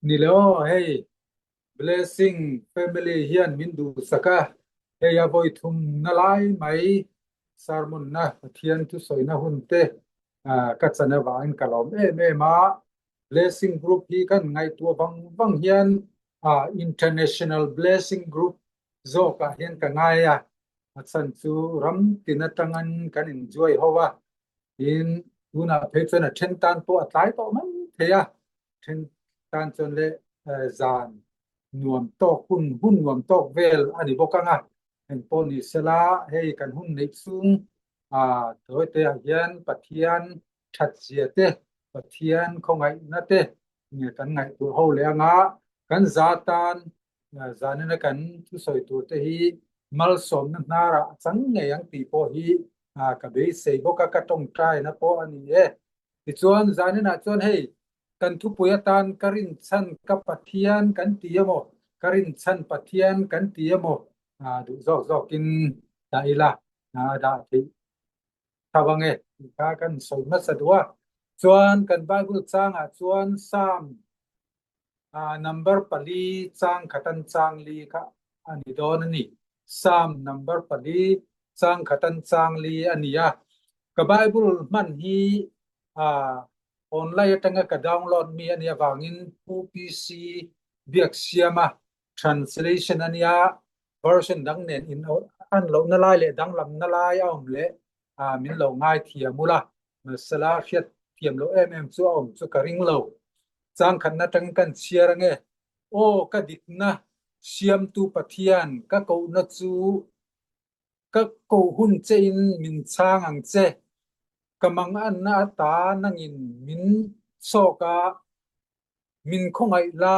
Ni le aw, hei Blessing family hian min duhsak a, hei a vawi thum na lai mai sermon na Pathian thusawina hun te ka chan avangin ka lawm em em a. Blessing Group hi kan ngaihtuah vang vang hian International Blessing Group zawkah hian ka ngai a, a chhan chu ram tin atangin kan inzuai ho a, Tin, tunah phei chuan a then tan pawh a tlai tawh mai thei a, then tan chuan le zan nuam tawk hun hun nuam tawk vel a ni bawk ang a, eng pawh ni sela hei kan hun neih chhung tawite ah hian Pathian that zia te, Pathian khawngaihna te kan ngaihtuah ho leh ang a, kan za tan Zanina kan thusawi tur te hi malsawmna hnarah a chang ngei ang tih pawh hi ka beisei bawk a, ka tawngtaina pawh a ni e. Tichuan, zaninah chuan hei kan thupui atan ka rinchhan ka Pathian kan ti emaw, ka rinchhan Pathian kan ti emaw duh zawk zawkin dah ila a dah theih tho ang e tih kha kan sawi hmasa duh a. Chuan kan Bible changah chuan Psalm Number pali chang khatan chang li kha a ni dawn a ni. Psalm number pali chang khatan chang li a ni a. Ka Bible hman hi online atanga ka download mi a nih avangin Pu PC Biaksiama translation a nia, version dang nen in an lohna lai leh danglamna lai a awm leh min lo ngaithiam ula. Masala hriat thiam loh em em chu a awm chu ka ring lo. Changkhatna atangin kan chhiar ange. Aw ka dikna siamtu Pathian ka kohna chu ka koh hun che in min chhang ang che. Ka manganna ata nangin min chawk a, min khawngaih la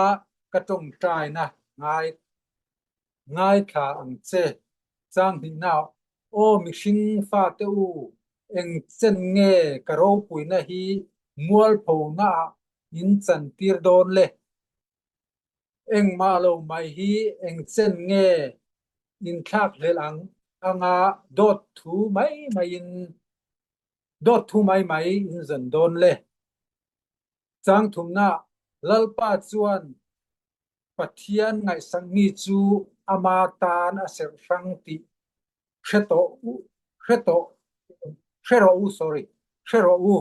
ka tawngtaina ngai Ngaithla ang che, chang hnihna, Aw mihring fate u, eng chen nge ka ropuina hi mualphona ah in chantir dawn le? Engmah lo mai hi eng chen nge in thlakhlelh ang anga dawt thu mai mai in dawt thu mai mai in zawn dawn le? Chang thumna, Lalpa chuan Pathian ngaihsakmi chu ama tan a serh hrang tih hre tawh u, hre tawh, hre rawh u, sorry, hre rawh u,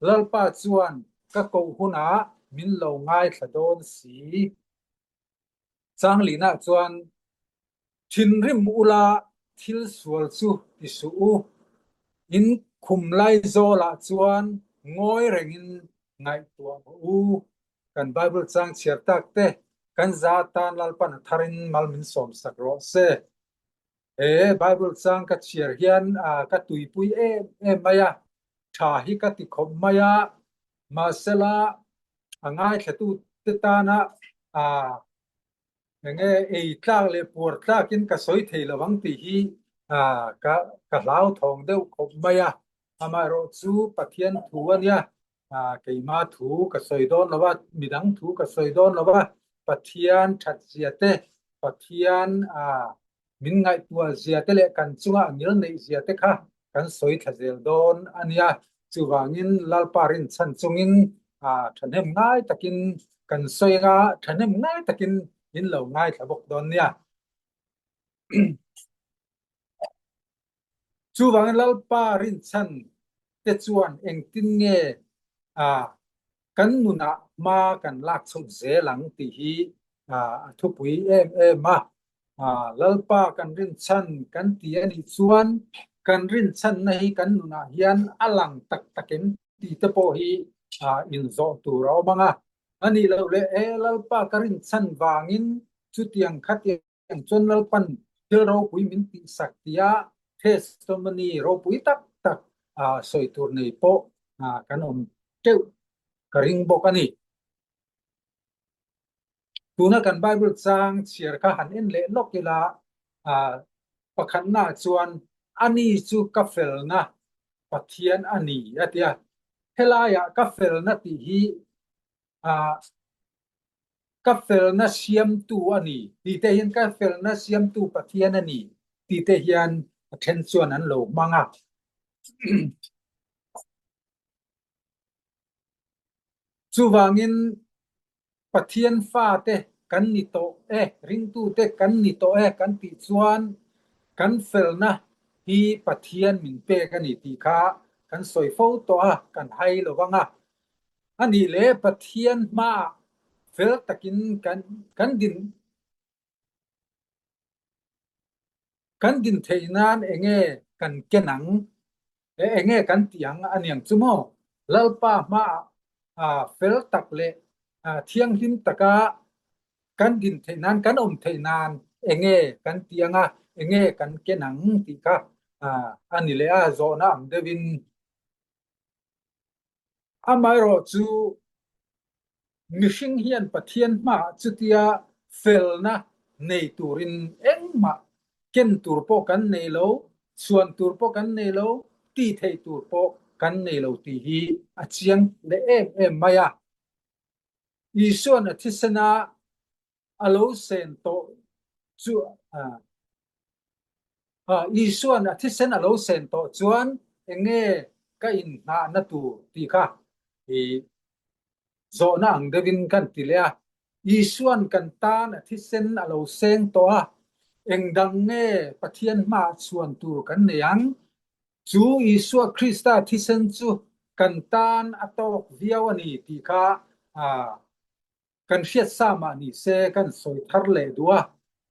Lalpa chuan ka koh hunah min lo ngaithla dawn si. Changlina chuan, Thinrim ula thil sual chu ti suh u, in khum lai zawlah chuan ngawi rengin ngaihtuah rawh u. Kan Bible chang chhiar tak te kan za atan Lalpan a tharin mal min sawmsak rawh se. He Bible chang ka chhiar hian ka tuipui em em mai a, tha hi ka ti khawp mai a, mahsela a ngaithlatu te tana enge ei tlak leh puar tlakin ka sawi thei lo ang tih hi ka ka hlauthawng deuh khawp mai a, amaherawh chu Pathian thu a nia, keima thu ka sawi dawn lo a, midang thu ka sawi dawn lo a, Pathian that zia te, Pathian min ngaihtuah zia te leh kan chunga a ngil neih zia te kha kan sawi thla zel dawn a nia. Chuvangin Lalpa rinchhan chungin thahnem ngai takin kan sawi anga thahnem ngai takin min lo ngaithla bawk dawn nia. Chuvangin Lalpa rinchhan te chuan engtin nge kan nunah hma kan lak chhoh zel ang tih hi a thupui em em a. Lalpa kan rinchhan kan ti a nih chuan kan rinchhanna hi kan nunah hian a lang tak tak em tih te pawh hi inzawh tur a awm ang a. A nih loh leh e Lalpa ka rinchhan vangin chutiang khatiang Eng chuan Lalpan thil ropui min tihsak tia testimony ropui tak tak sawi tur nei pawh kan awm teuh ka ring bawk a ni. Tuna kan Bible chang chhiar kha han en leh lawk ila, pakhatna chuan ani chu ka felna Pathian a ni a ti a. Helaiah ka felna tih hi Ka felna siamtu a ni tih te hian ka felna siamtu Pathian a ni tih te hian a then chuan an lo hmang a. Chuvangin. Pathian fate kan ni tawh e, ringtute kan ni tawh e kan tih chuan kan felna hi Pathian min pek a ni tih kha kan sawi fo tawh a, kan hai lo vang a. A nih leh Pathian hmaah fel takin kan kan din Kan din theih nan enge kan ken ang? Enge kan tih ang a niang chu maw? Lalpa hmaah fel tak leh thianghlim taka kan din theih nan, kan awm theih nan enge kan tih ang a, enge kan ken ang tih kha a ni leh a, zawhna ang deuhin. Amaherawhchu mihring hian Pathian hmaah chutia felna nei turin engmah ken tur pawh kan nei lo, chhuan tur pawh kan nei lo, ti thei tur pawh kan nei lo tih hi a chiang leh em em mai a. Isuan a thisena a lo sen tawh chu Isuan a thisen a lo sen tawh chuan enge ka inhnahna tur tih kha i zawhna ang deuhin kan ti leh a. Isuan kan tan a thisen a lo seng tawh a, engdang nge Pathian hmaah chhuan tur kan nei ang? Chu Isua Krista thisen chu kan tan a tawk viau a ni tih kha Kan hriat sa mah ni se kan sawi thar leh duh a,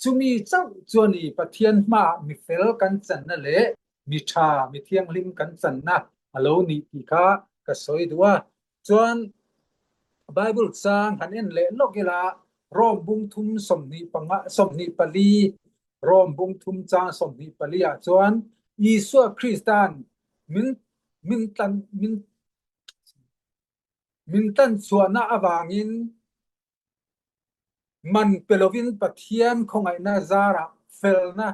chumi chauh chuan i Pathian hmaah mi fel kan channa leh mi tha, mi thianghlim kan channa a lo nih tih kha ka sawi duh a. Chuan Bible chang han en leh lawk ila Rome bung thum 20 panga 24 Rome bung thum chang 24 ah chuan Isua Krista'n min min tlan min Min tan chhuahna avangin man pe lovin Pathian khawngaihna zarah felna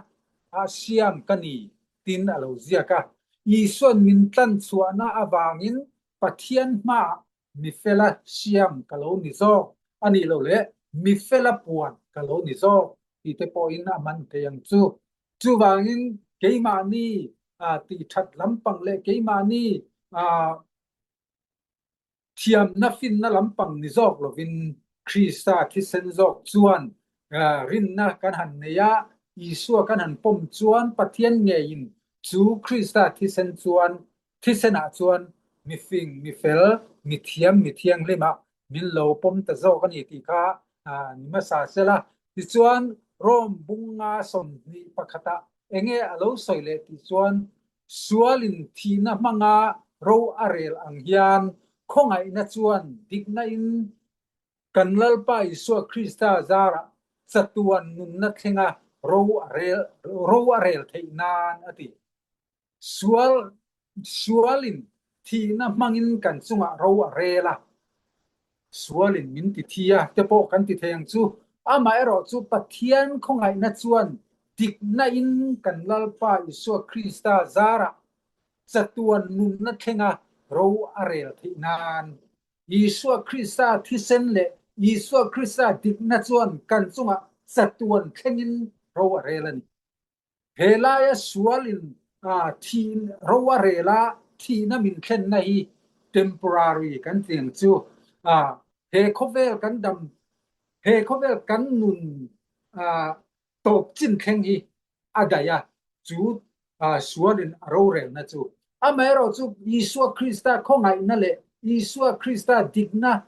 ah siam ka ni tin a lo ziak a. Isuan min tlan chhuahna avangin Pathian hmaah mi fela siam ka lo ni zawk a nih loh leh mi fela puan ka lo ni zawk tih te pawhin a man thei ang chu. Chuvangin keimahni tih that lampang leh keimahni Thiamna finna lampang ni zawk lovin Krista thisen zawk chuan rinna kan han nei a, Isua kan han pawm chuan Pathian ngeiin chu Krista thisen chuan thisenah chuan mifing, mifel, mithiam, mithianghlimah min lo pawm ta zawk a ni tih kha ni hmasa sela. Tichuan Rome bunga 21 ah enge a lo sawi leh tih chuan Sualin thihna hmanga ro a rel ang hian khawngaihna chuan dikna in kan Lalpa Isua Krista zarah chatuan nunna thlenga ro a rel ro a rel theih nan a ti. Sual sualin thihna hmangin kan chungah ro a rel a. Sualin min ti thi a te pawh kan ti thei ang chu. Amaherawh chu Pathian khawngaihna chuan dikna in kan Lalpa Isua Krista zarah chatuan nunna thlenga ro a rel theih nan Isua Krista thisen leh Isua Krista dikna chuan kan chungah chatuan thlengin ro a rel a ni. He laia sualin thi ro a rel a, thihna min thlenna hi temporary kan ti ang chu. He khawvel kan dam, he khawvel kan nun tawp chin thleng hi a daih a, chu sualin a rorelna chu. Amaherawhchu Isua Krista khawngaihna leh Isua Krista dikna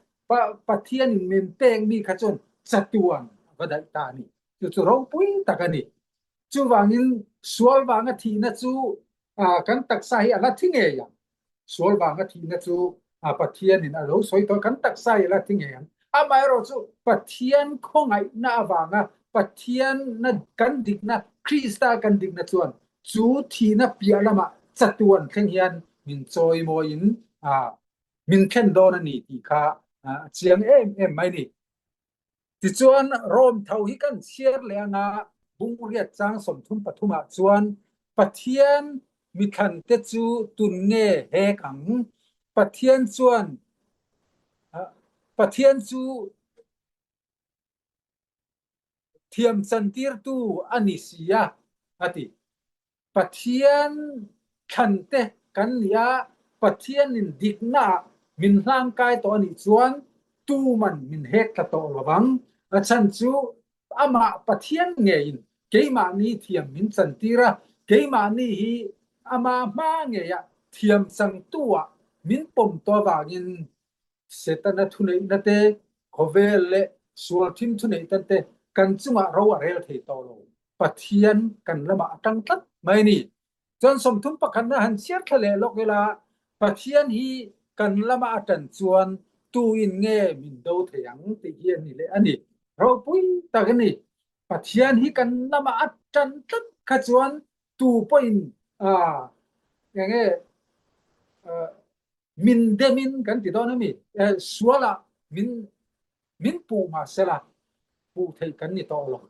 Pathianin min pek mi kha chuan chatuan a va daih ta a ni. Chu chu ropui tak a ni. Chuvangin sual vanga thihna chu kan taksa hi a la thi ngei ang. Sual vanga thihna chu Pathianin a lo sawi tawh kan taksa hi a la thi ngei ang. Amaherawh chu Pathian khawngaihna avanga Pathian kan dikna, Krista kan dikna chuan chu thihna piah lamah chatuan thleng hian min chawimawiin min thlen dawn a ni tih kha a chiang em em mai a ni. Tichuan, Rome tho hi kan chhiar leh anga bungriat chang 33 ah chuan Pathian mithlante chu tun nge hek ang? Pathian chuan Pathian chu thiam chantirtu a ni si a, a ti. Pathian thlante kan ni a, Pathianin diknaah min hlangkai tawh a nih chuan. Tuman min hek thla tawh lo vang. A chhan chu amah Pathian ngeiin keimahni thiam min chantir a, keimahni hi ama hma ngeia thiam changtu ah min pawm tawh avangin Setana thuneihna te, khawvel leh sual thim thuneihna te kan chungah ro a rel thei tawh lo. Pathian kan lamah a tang tlat mai a ni. Chuan 30 pakhatna han chhiar thla leh lawk ila, Pathian hi kan lama a tan chuan tuin nge min do thei ang tih hi a ni leh a ni. Ropui tak a ni. Pathian hi kan lama a tan tlat kha chuan tu pawhin eng nge min demin kan ti dawn a mi. Sualah min min puh mahsela puh theih kan ni tawh lo.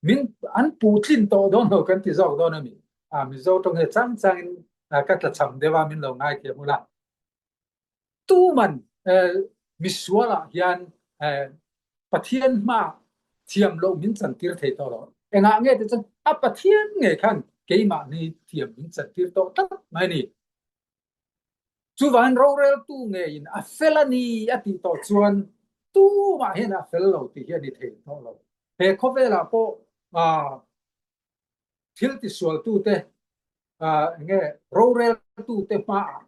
Min an puh tlin tawh dawn lo kan ti zawk dawn a mi. A Mizo tawng he chang changin ka tlachham deuh a min lo ngaithiam ula. Tuman misualah hian Pathian hma thiam loh min chantir thei tawh lo. Engah nge te chuan a Pathian nge khan keimahni thiam min chantir tawh tlat mai a ni. Chuvain roreltu ngeiin a fel a ni a tih tawh chuan tumah hian a fel lo tih hi a ni thei tawh lo. He khawvelah pawh thil tisualtute enge roreltute hmaah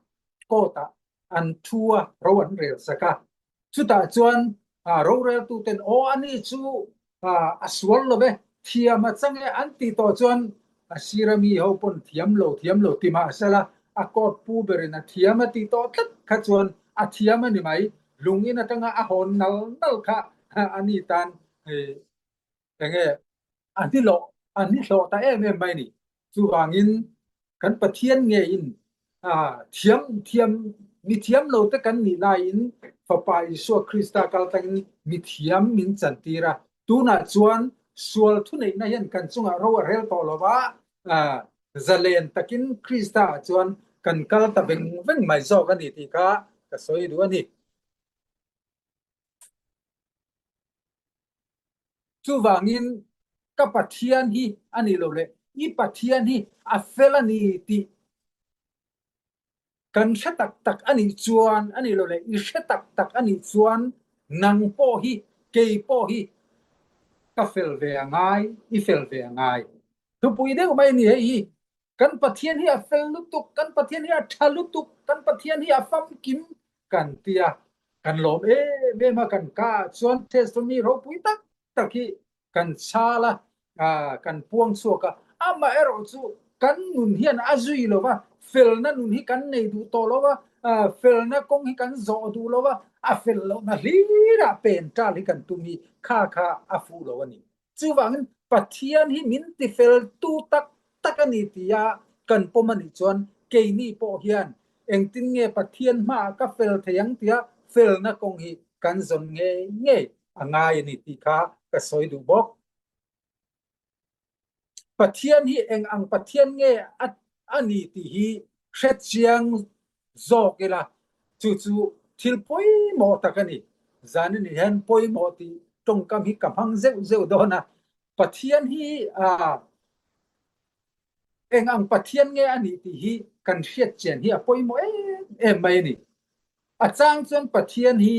court ah an thu a, ro an rel sak a. Chutah chuan roreltuten aw ani chu a sual lo ve, thiam a chang e an tih tawh chuan a sir ami ho pawn thiam lo thiam lo ti mah sela a court pu berin a thiam a tih tawh tlat kha chuan a thiam a ni mai. Lungin atanga a hawn nal nal kha ani tan enge a ni loh a ni hlawh ta em em mai ni. Chuvangin kan Pathian ngeiin thiam thiam mi thiam lo te kan nih laiin Fapa Isua Krista kal tangin mi thiam min chantir a. Tunah chuan sual thuneihna hian kan chungah ro a rel tawh lo va, zalen takin Krista ah chuan kan kal ta veng veng mai zawk a ni tih kha ka sawi duh a ni. Chuvangin ka Pathian hi a nih loh leh i Pathian hi a fel a ni tih kan hre tak tak a nih chuan a nih loh leh i hre tak tak a nih chuan nang pawh hi kei pawh hi ka fel ve a ngai, i fel ve a ngai. Thupui deuh mai a ni hei hi. Kan Pathian hi a fel lutuk, kan Pathian hi a tha lutuk, kan Pathian hi a famkim kan ti a, kan lawm em em a, kan ka ah chuan testimony ropui tak tak hi kan chhal a, kan puang chhuak a, amaherawh chu kan nun hian a zui lo va, felna nun hi kan nei duh tawh lo va, felna kawng hi kan zawh duh lo va, a fel lohna hlirah pen tal hi kan tum hi kha kha a fuh lo a ni. Chuvangin Pathian hi min tifeltu tak tak a ni tia kan pawm a nih chuan keini pawh hian engtin nge Pathian hmaah ka fel thei ang tia felna kawng hi kan zawn ngei ngei a ngai a ni tih kha ka sawi duh bawk. Pathian hi eng ang Pathian nge a ni tih hi hre chiang zawk ila chu chu thil pawimawh tak a ni. Zanin ah hian pawimawh tih tawngkam hi ka hmang zeuh zeuh dawn a, Pathian hi eng ang Pathian nge a nih tih hi kan hriat chian hi a pawimawh em em mai a ni. A chang chuan Pathian hi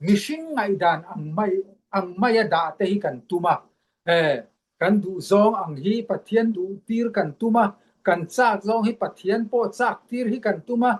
mihring ngaihdan ang mai ang maia dah te hi kan tum a, kan duh zawng ang hi Pathian duh tir kan tum a, kan chak zawng hi Pathian pawh chak tir hi kan tum a,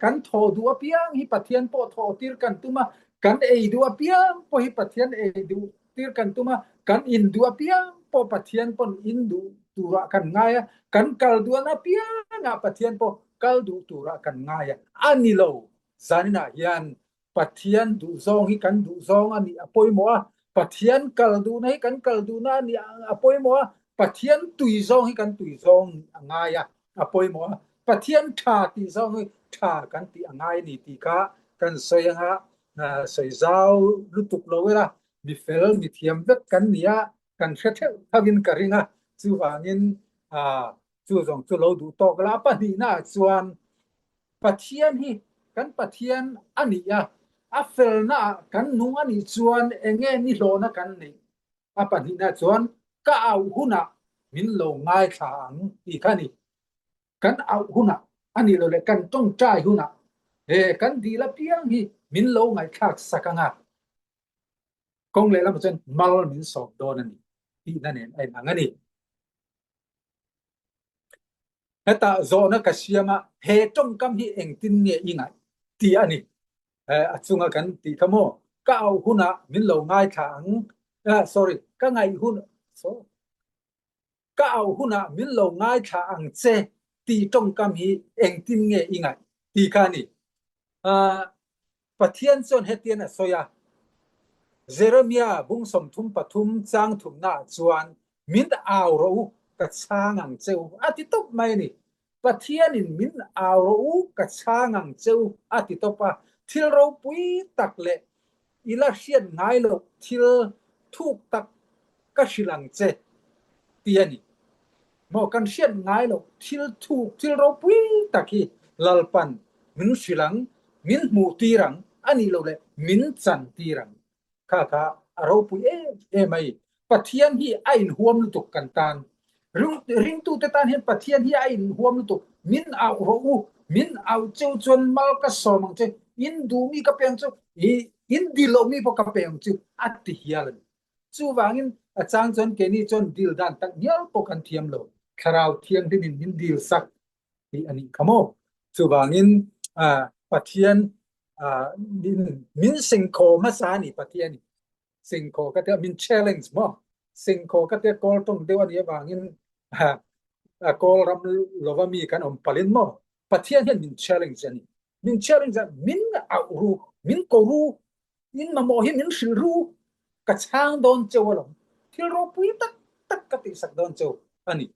kan thawh duh apiang hi Pathian pawh thawh tir kan tum a, kan ei duh apiang pawh hi Pathian ei duh tir kan tum a, kan in duh apiang pawh Pathian pawn in duh turah kan ngai a, kan kal duan apiangah Pathian pawh kal duh turah kan ngai a, a ni lo. Zaninah hian Pathian duh zawng hi kan duh zawng a nih a pawimawh a, Pathian kal duhna hi kan kal duhna a nih a pawimawh a, Pathian tui zawng hi kan tui zawng nih a ngai a, a pawimawh a, Pathian tha tih zawng hi tha kan tih a ngai a ni tih kha kan sawi anga sawi zau lutuk lo ila mi fel mi thiam vek kan ni a, kan hre theuh theuhin ka ring a, chuvangin chu zawng chu lo duh tawk la. A pahnihnaah chuan Pathian hi kan Pathian a nih a, a felnaah kan nung a nih chuan eng nge ni hlawhna kan neih? A pahnihnaah chuan ka auh hunah min lo ngaithla ang tih kha a ni. Kan auh hunah a nih loh leh kan tawngtai hunah he kan dil apiang hi min lo ngaihthlak sak ang a. Kawng lehlamah chuan mal min sawm dawn a ni tihna nen a inang a ni. Hetah zawhna ka siam a, he tawngkam hi engtin nge i ngaih tih a ni. A chunga kan tih kha maw? Ka auh hunah min lo ngaithla ang, sorry, ka ngaih hun, sorry. Ka auh hunah min lo ngaithla ang che tih tawngkam hi engtin nge i ngaih tih kha a ni. Pathian chuan hetian a sawi a, Jeremiah bung 33 chang thumnaah chuan min au rawh u, ka chhang ang che u a ti tawp mai a ni. Pathianin min au rawh u, ka chhang ang che u a ti tawp a, thil ropui tak leh i la hriat ngai loh thil thuk tak ka hrilh ang che ti a ni. Maw kan hriat ngai loh thil thuk, thil ropui tak hi Lalpan min hrilh ang, min hmuh tir ang, a nih loh leh min chan tir ang. Kha kha a ropui em em a i. Pathian hi a inhuam lutuk kan tan. Ringtute tan hian Pathian hi a inhuam lutuk. Min auh rawh u, min auh cheu chuan mal ka sawm ang che, in duh mi ka pe ang chu, in dil loh mi pawh ka pe ang chu a ti hial a ni. Chuvangin a chang chuan keini chuan dil dan tak ngial pawh kan thiam lo. Thlarau Thianghlimin min dil sak tih a nih kha maw? Chuvangin Pathian min sengkhaw hmasa a ni Pathian in. Sengkhaw ka tia min challenge maw? Sengkhaw ka tia kawl tawng deuh a nih avangin kawl ram lova mi kan awm palin maw? Pathian hian min challenge a ni. Min challenge a, min auh ru, min ko ru, in mamawh hi min hrilh ru, ka chhang dawn cheu alawm. Thil ropui tak tak ka tihsak dawn cheu a ni.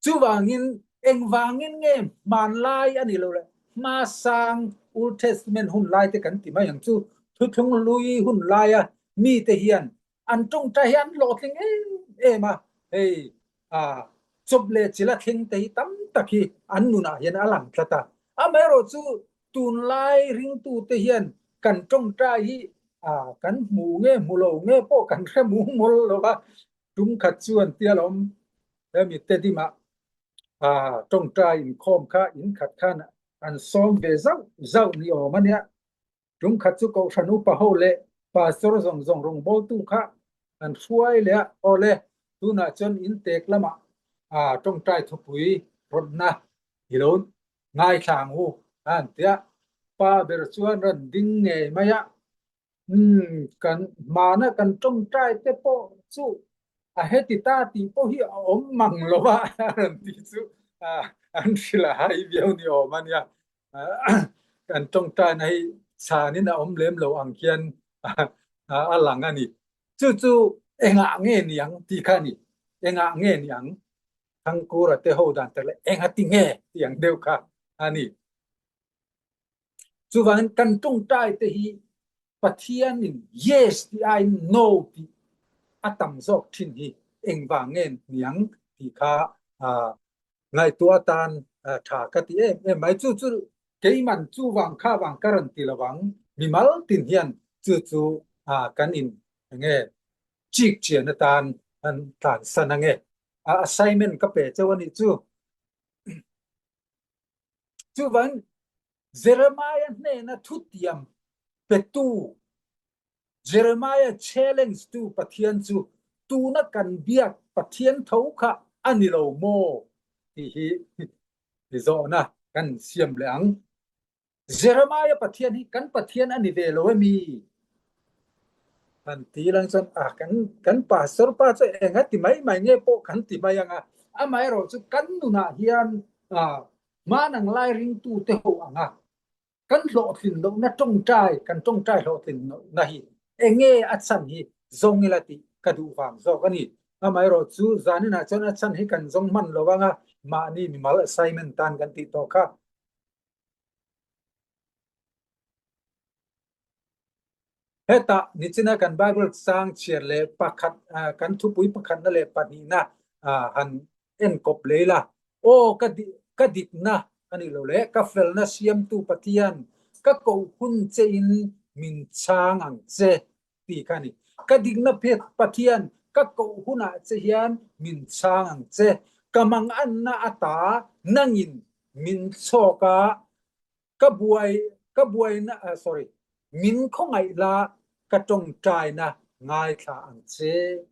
Chuvangin, engvangin nge hmanlai a ni lo le, hmasang Old Testament hun lai te kan ti mai ang chu, Thuthlung Hlui hun laia mite hian an tawngtai hi an hlawhtling em em a, hei chawp leh chila thleng te hi tam tak hi an nunah hian a lang tlat a. Amaherawhchu Tunlai ringtute hian kan tawngtai hi kan hmu nge hmu lo nge pawh kan hre mu mawl lo va, tum khat chuan tia lo awm hemi Tedimah tawngtai inkhawm kha in khat khan an sawm ve zauh zauh ni awm a nia. Tum khat chu Kohhran upa ho leh Pastor zawng zawng rawngbawltu kha an hruai leh a, awle tunah chuan in tek lamah tawngtai thupui rawtna i lo Ngaithla ang u, a han ti a. Pa ber chuan rawn ding ngei mai a, Umm, kan hmana kan tawngtai te pawh chu a heti ta tih pawh hi a awm mang lo a, a rawn ti chu an hrilh a hai viau ni awm a nia. Kan tawngtaina hi chhanin a awm lem lo ang khian a lang a ni. Chu chu engah nge ni ang tih kha a ni. Engah nge ni ang? Thangkura te ho dan tak leh eng a ti nge tih ang deuh kha a ni. Chuvangin kan tawngtai te hi Pathianin yes tih aiin no tih a tam zawk thin hi engvang nge niang tih kha ngaihtuah atan tha ka ti em em mai. Chu chu keiman chuvang kha vang ka rawn ti lovang, mimal tin hian chu chu kan in enge chik chian atan an tlansan ange. A assignment ka pe cheu a nih chu. Chuvang Jeremiah hnena thutiam petu, Jeremiah challenge tu Pathian chu tuna kan biak Pathian tho kha a ni lo maw tih hi zawhna kan siam leh ang. Jeremiah Pathian hi kan Pathian a ni ve lo emi? Kan ti lang chuan a kan kan pastor pa chu eng a ti mai mai nge pawh kan ti mai ang a, amaherawh chu kan nunah hian hmanang lai ringtu te ho ang a, kan hlawhtlin lohna tawngtai, kan tawngtai hlawhtlin lohna hi enge a chhan hi zawng ila tih ka duh vang zawk a ni. Amaherawh chu zaninah chuan a chhan hi kan zawng hman lo ang a, mahni mimal assignment tan kan tih tawh kha. Hetah nichina kan Bible chang chhiar leh pakhat kan thupui pakhatna leh pahnihna han en kawp lei la. Aw ka ka dikna a nih lo le, ka felna siamtu Pathian, ka koh hun che in min chhang ang che tih kha a ni. Ka dikna phet Pathian, ka koh hunah che hian min chhang ang che. Ka manganna ata nangin min chhawk a. Ka buai ka buaina sorry min khawngaih la ka tawngtaina ngaithla ang che.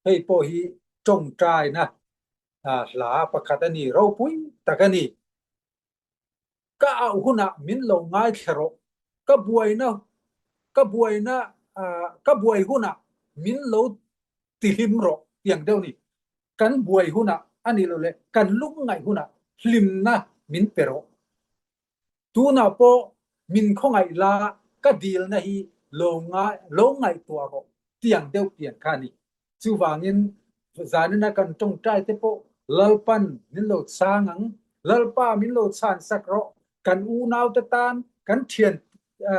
Hei pawh hi tawngtaina hla pakhat a ni, ropui tak a ni. Ka auh hunah min lo ngaithla rawh, ka buaina ka buaina ka buai hunah min lo tihlim rawh tiang deuh a ni. Kan buai hunah a nih loh leh kan lungngaih hunah hlimna min pe rawh. Tunah pawh min khawngaih la ka dilna hi lo ngai lo ngaihtuah rawh tiang deuh pian kha a ni. Chuvangin zanina kan tawngtai te pawh Lalpan min lo chhang ang, Lalpa min lo chhan sak rawh, kan unau te tan, kan thian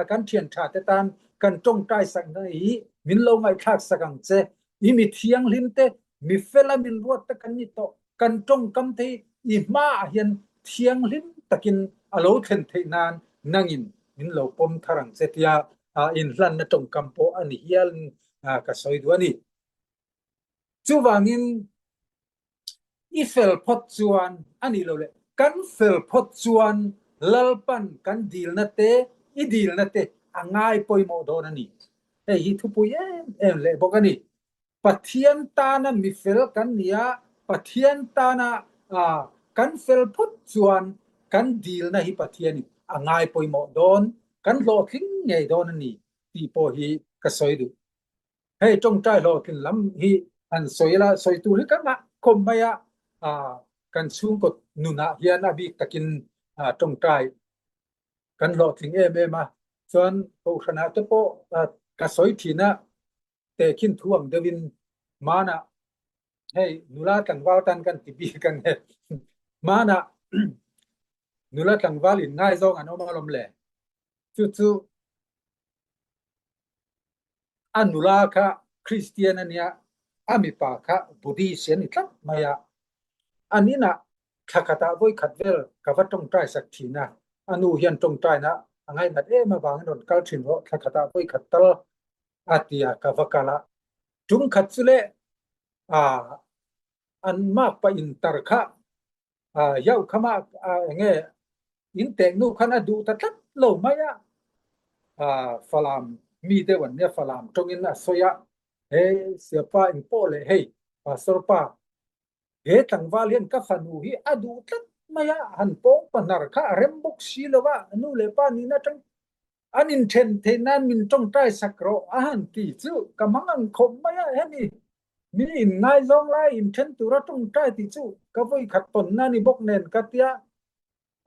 kan thian tha te tan kan tawngtai sak na hi min lo ngaihthlak sak ang che. I mi thianghlim te, mi fela min ruat te kan ni tawh, kan tawngkam te hi i hmaah hian thianghlim takin a lo thlen theih nan nangin min lo pawm thar ang che tia inhlanna tawngkam pawh a ni hialin ka sawi duh a ni. Chuvangin i fel phawt chuan a nih loh leh kan fel phawt chuan Lalpan kan dilna te, i dilna te a ngai pawimawh dawn a ni. Hei hi thupui em em leh bawk a ni. Pathian tana mi fel kan ni a, Pathian tana kan fel phawt chuan kan dilna hi Pathianin a ngai pawimawh dawn, kan hlawhtling ngei dawn a ni tih pawh hi ka sawi duh. Hei tawngtai hlawhtlin lam hi han sawi la, sawi tur hi ka ngah khawp mai a, kan chhungkaw nunah hian a bik takin tawngtai kan hlawhtling em em a, chuan kohhranah te pawh ka sawi thin a, tehkhin thu ang deuhin hmanah hei nula tlangval tan kan ti bik ang e, hmanah nula tlangval in ngaizawng an awm alawm le, chu chu a nula kha Kristian a nia, a mipa kha Buddhist a ni tlat mai a. An inah thla khatah vawi khat vel ka va tawngtai sak thin a, a nu hian tawngtaina a ngainat em avangin rawn kal thin rawh, thla khatah vawi khat tal a ti a, ka va kal a. Tum khat chu le an makpa intar kha Yauh kha mah enge in tek nu khan a duh ta tlat lo mai a, Falam mi deuh an nia Falam tawngin a sawi a, he siapa eng pawh leh hei Pastor pa he tlangval hian ka fanu hi a duh tlat mai a, han pawng pahnar kha a rem bawk si lo a, nu leh pa nihna atang an inthen theih nan min tawngtai sak rawh a han ti chu ka hmang ang khawp mai a, hemi mi in ngaizawng lai inthen tura tawngtai tih chu ka vawi khat tawnna ni bawk nen ka tia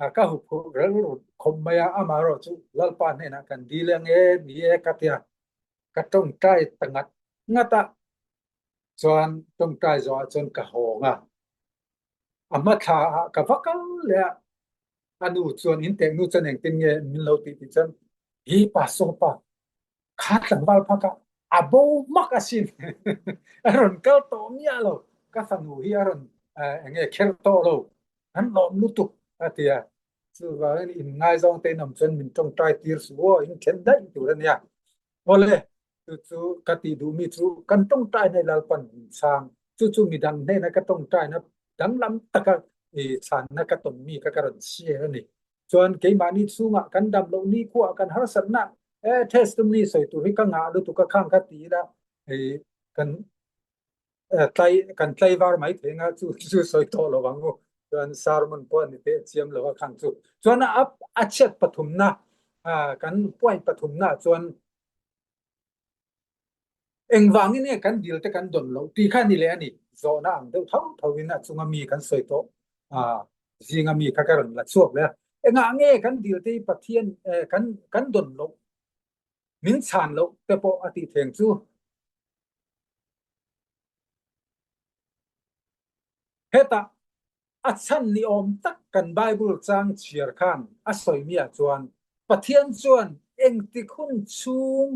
a ka huphurh rilru khawp mai a, amaherawh chu Lalpa hnenah kan dil ang e ni e ka tia ka tawngtai ta ngat ngat a, chuan tawngtai zawhah chuan ka hawng a, a hmathla ah ka va kal leh a. A nu chuan in tek nu chuan engtin nge min lo tih tih chuan hi pa saw pa kha tlangval phak a a bo hmak asin a rawn kal tawh miah lo ka fanu hi a rawn enge kher tawh lo an lawm lutuk a ti a chuvangin in ngaizawng te in awm chuan min tawngtai tir suh aw in then daih tur a nia awle chu chu ka tih duh mi chu kan tawngtai na Lalpan min chhang chu chu midang hnena ka tawngtai na danglam taka i chhanna ka tawn mi kha ka rawn share a ni. Chuan keimahni chhungah kan dam loh ni khuah kan harsatna e testimony sawi tur hi ka ngah lutuk a khang kha ti ila i kan tlai kan tlaivar mai thei anga chu chu sawi tawh lo ang u. Chuan sermon pawh a ni teh chiam lo a khang chu. Chuan a a chhiat pathumna kan point pathumna chuan Engvangin nge kan dil te kan dawn loh tih kha a ni leh a ni. Zawhna ang deuh tho tho in a chunga mi kan sawi tawh zinga mi kha ka rawn la chhuak leh a. Engah nge kan dil te hi Pathian kan kan dawn loh, min chhan loh te pawh a tih theng chu. Hetah A chhan ni awm tak kan Bible chang chhiar khan a sawi miah chuan Pathian chuan engtik hun chhung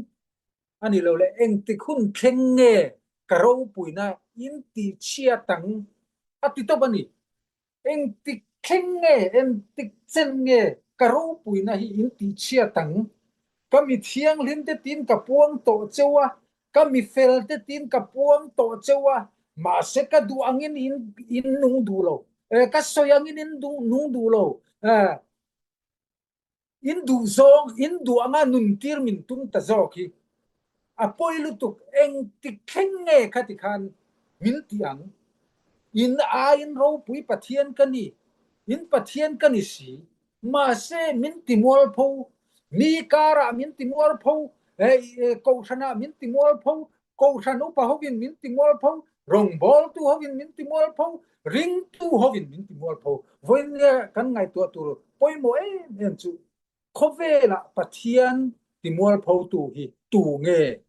a ni lo leh engtik hun thleng nge ka ropuina in tihchhiat ang a ti tawp a ni. Engtik thleng nge, engtik chen nge ka ropuina hi in tihchhiat ang? Ka mi thianghlim te tiin ka puang tawh cheu a, Ka mi fel te tiin ka puang tawh cheu a, mahse ka duh angin in in nung duh lo, ka sawi angin in nung duh lo. In duh zawng, in duh anga nuntir min tum ta zawk hi a pawi lutuk. Engtik thleng nge khati khan min ti ang? In aiin ropui Pathian ka ni, in Pathian ka ni si. Mahse min ti mualpho, mi karah min ti mualpho, kohhranah min ti mualpho, kohhran upa hovin min ti mualpho, rawngbawltu hovin min ti mualpho, ringtu hovin min ti mualpho. Vawiin nge kan ngaihtuah tur pawimawh em em chu khawvelah Pathian ti mualphotu hi tu nge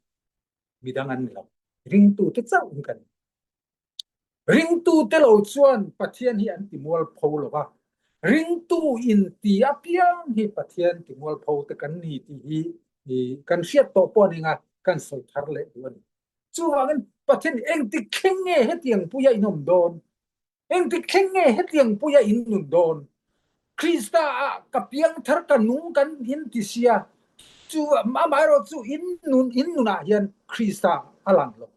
midang an ni lo, ringtute chauh hi kan ni. Ringtute lo chuan Pathian hi an ti mualpho lo va, ringtu inti apiang hi Pathian ti mualpho te kan ni tih hi kan hriat tawh pawh a ni nga, kan sawi thar leh duh a ni. Chuvangin Pathian engtik thleng nge hetiang puia in awm dawn? Engtik thleng nge hetiang puia in nun dawn? Krista ah ka piangthar ka nung kan in ti sia, chu amaherawh chu in nun in nunah hian Krista a lang lo.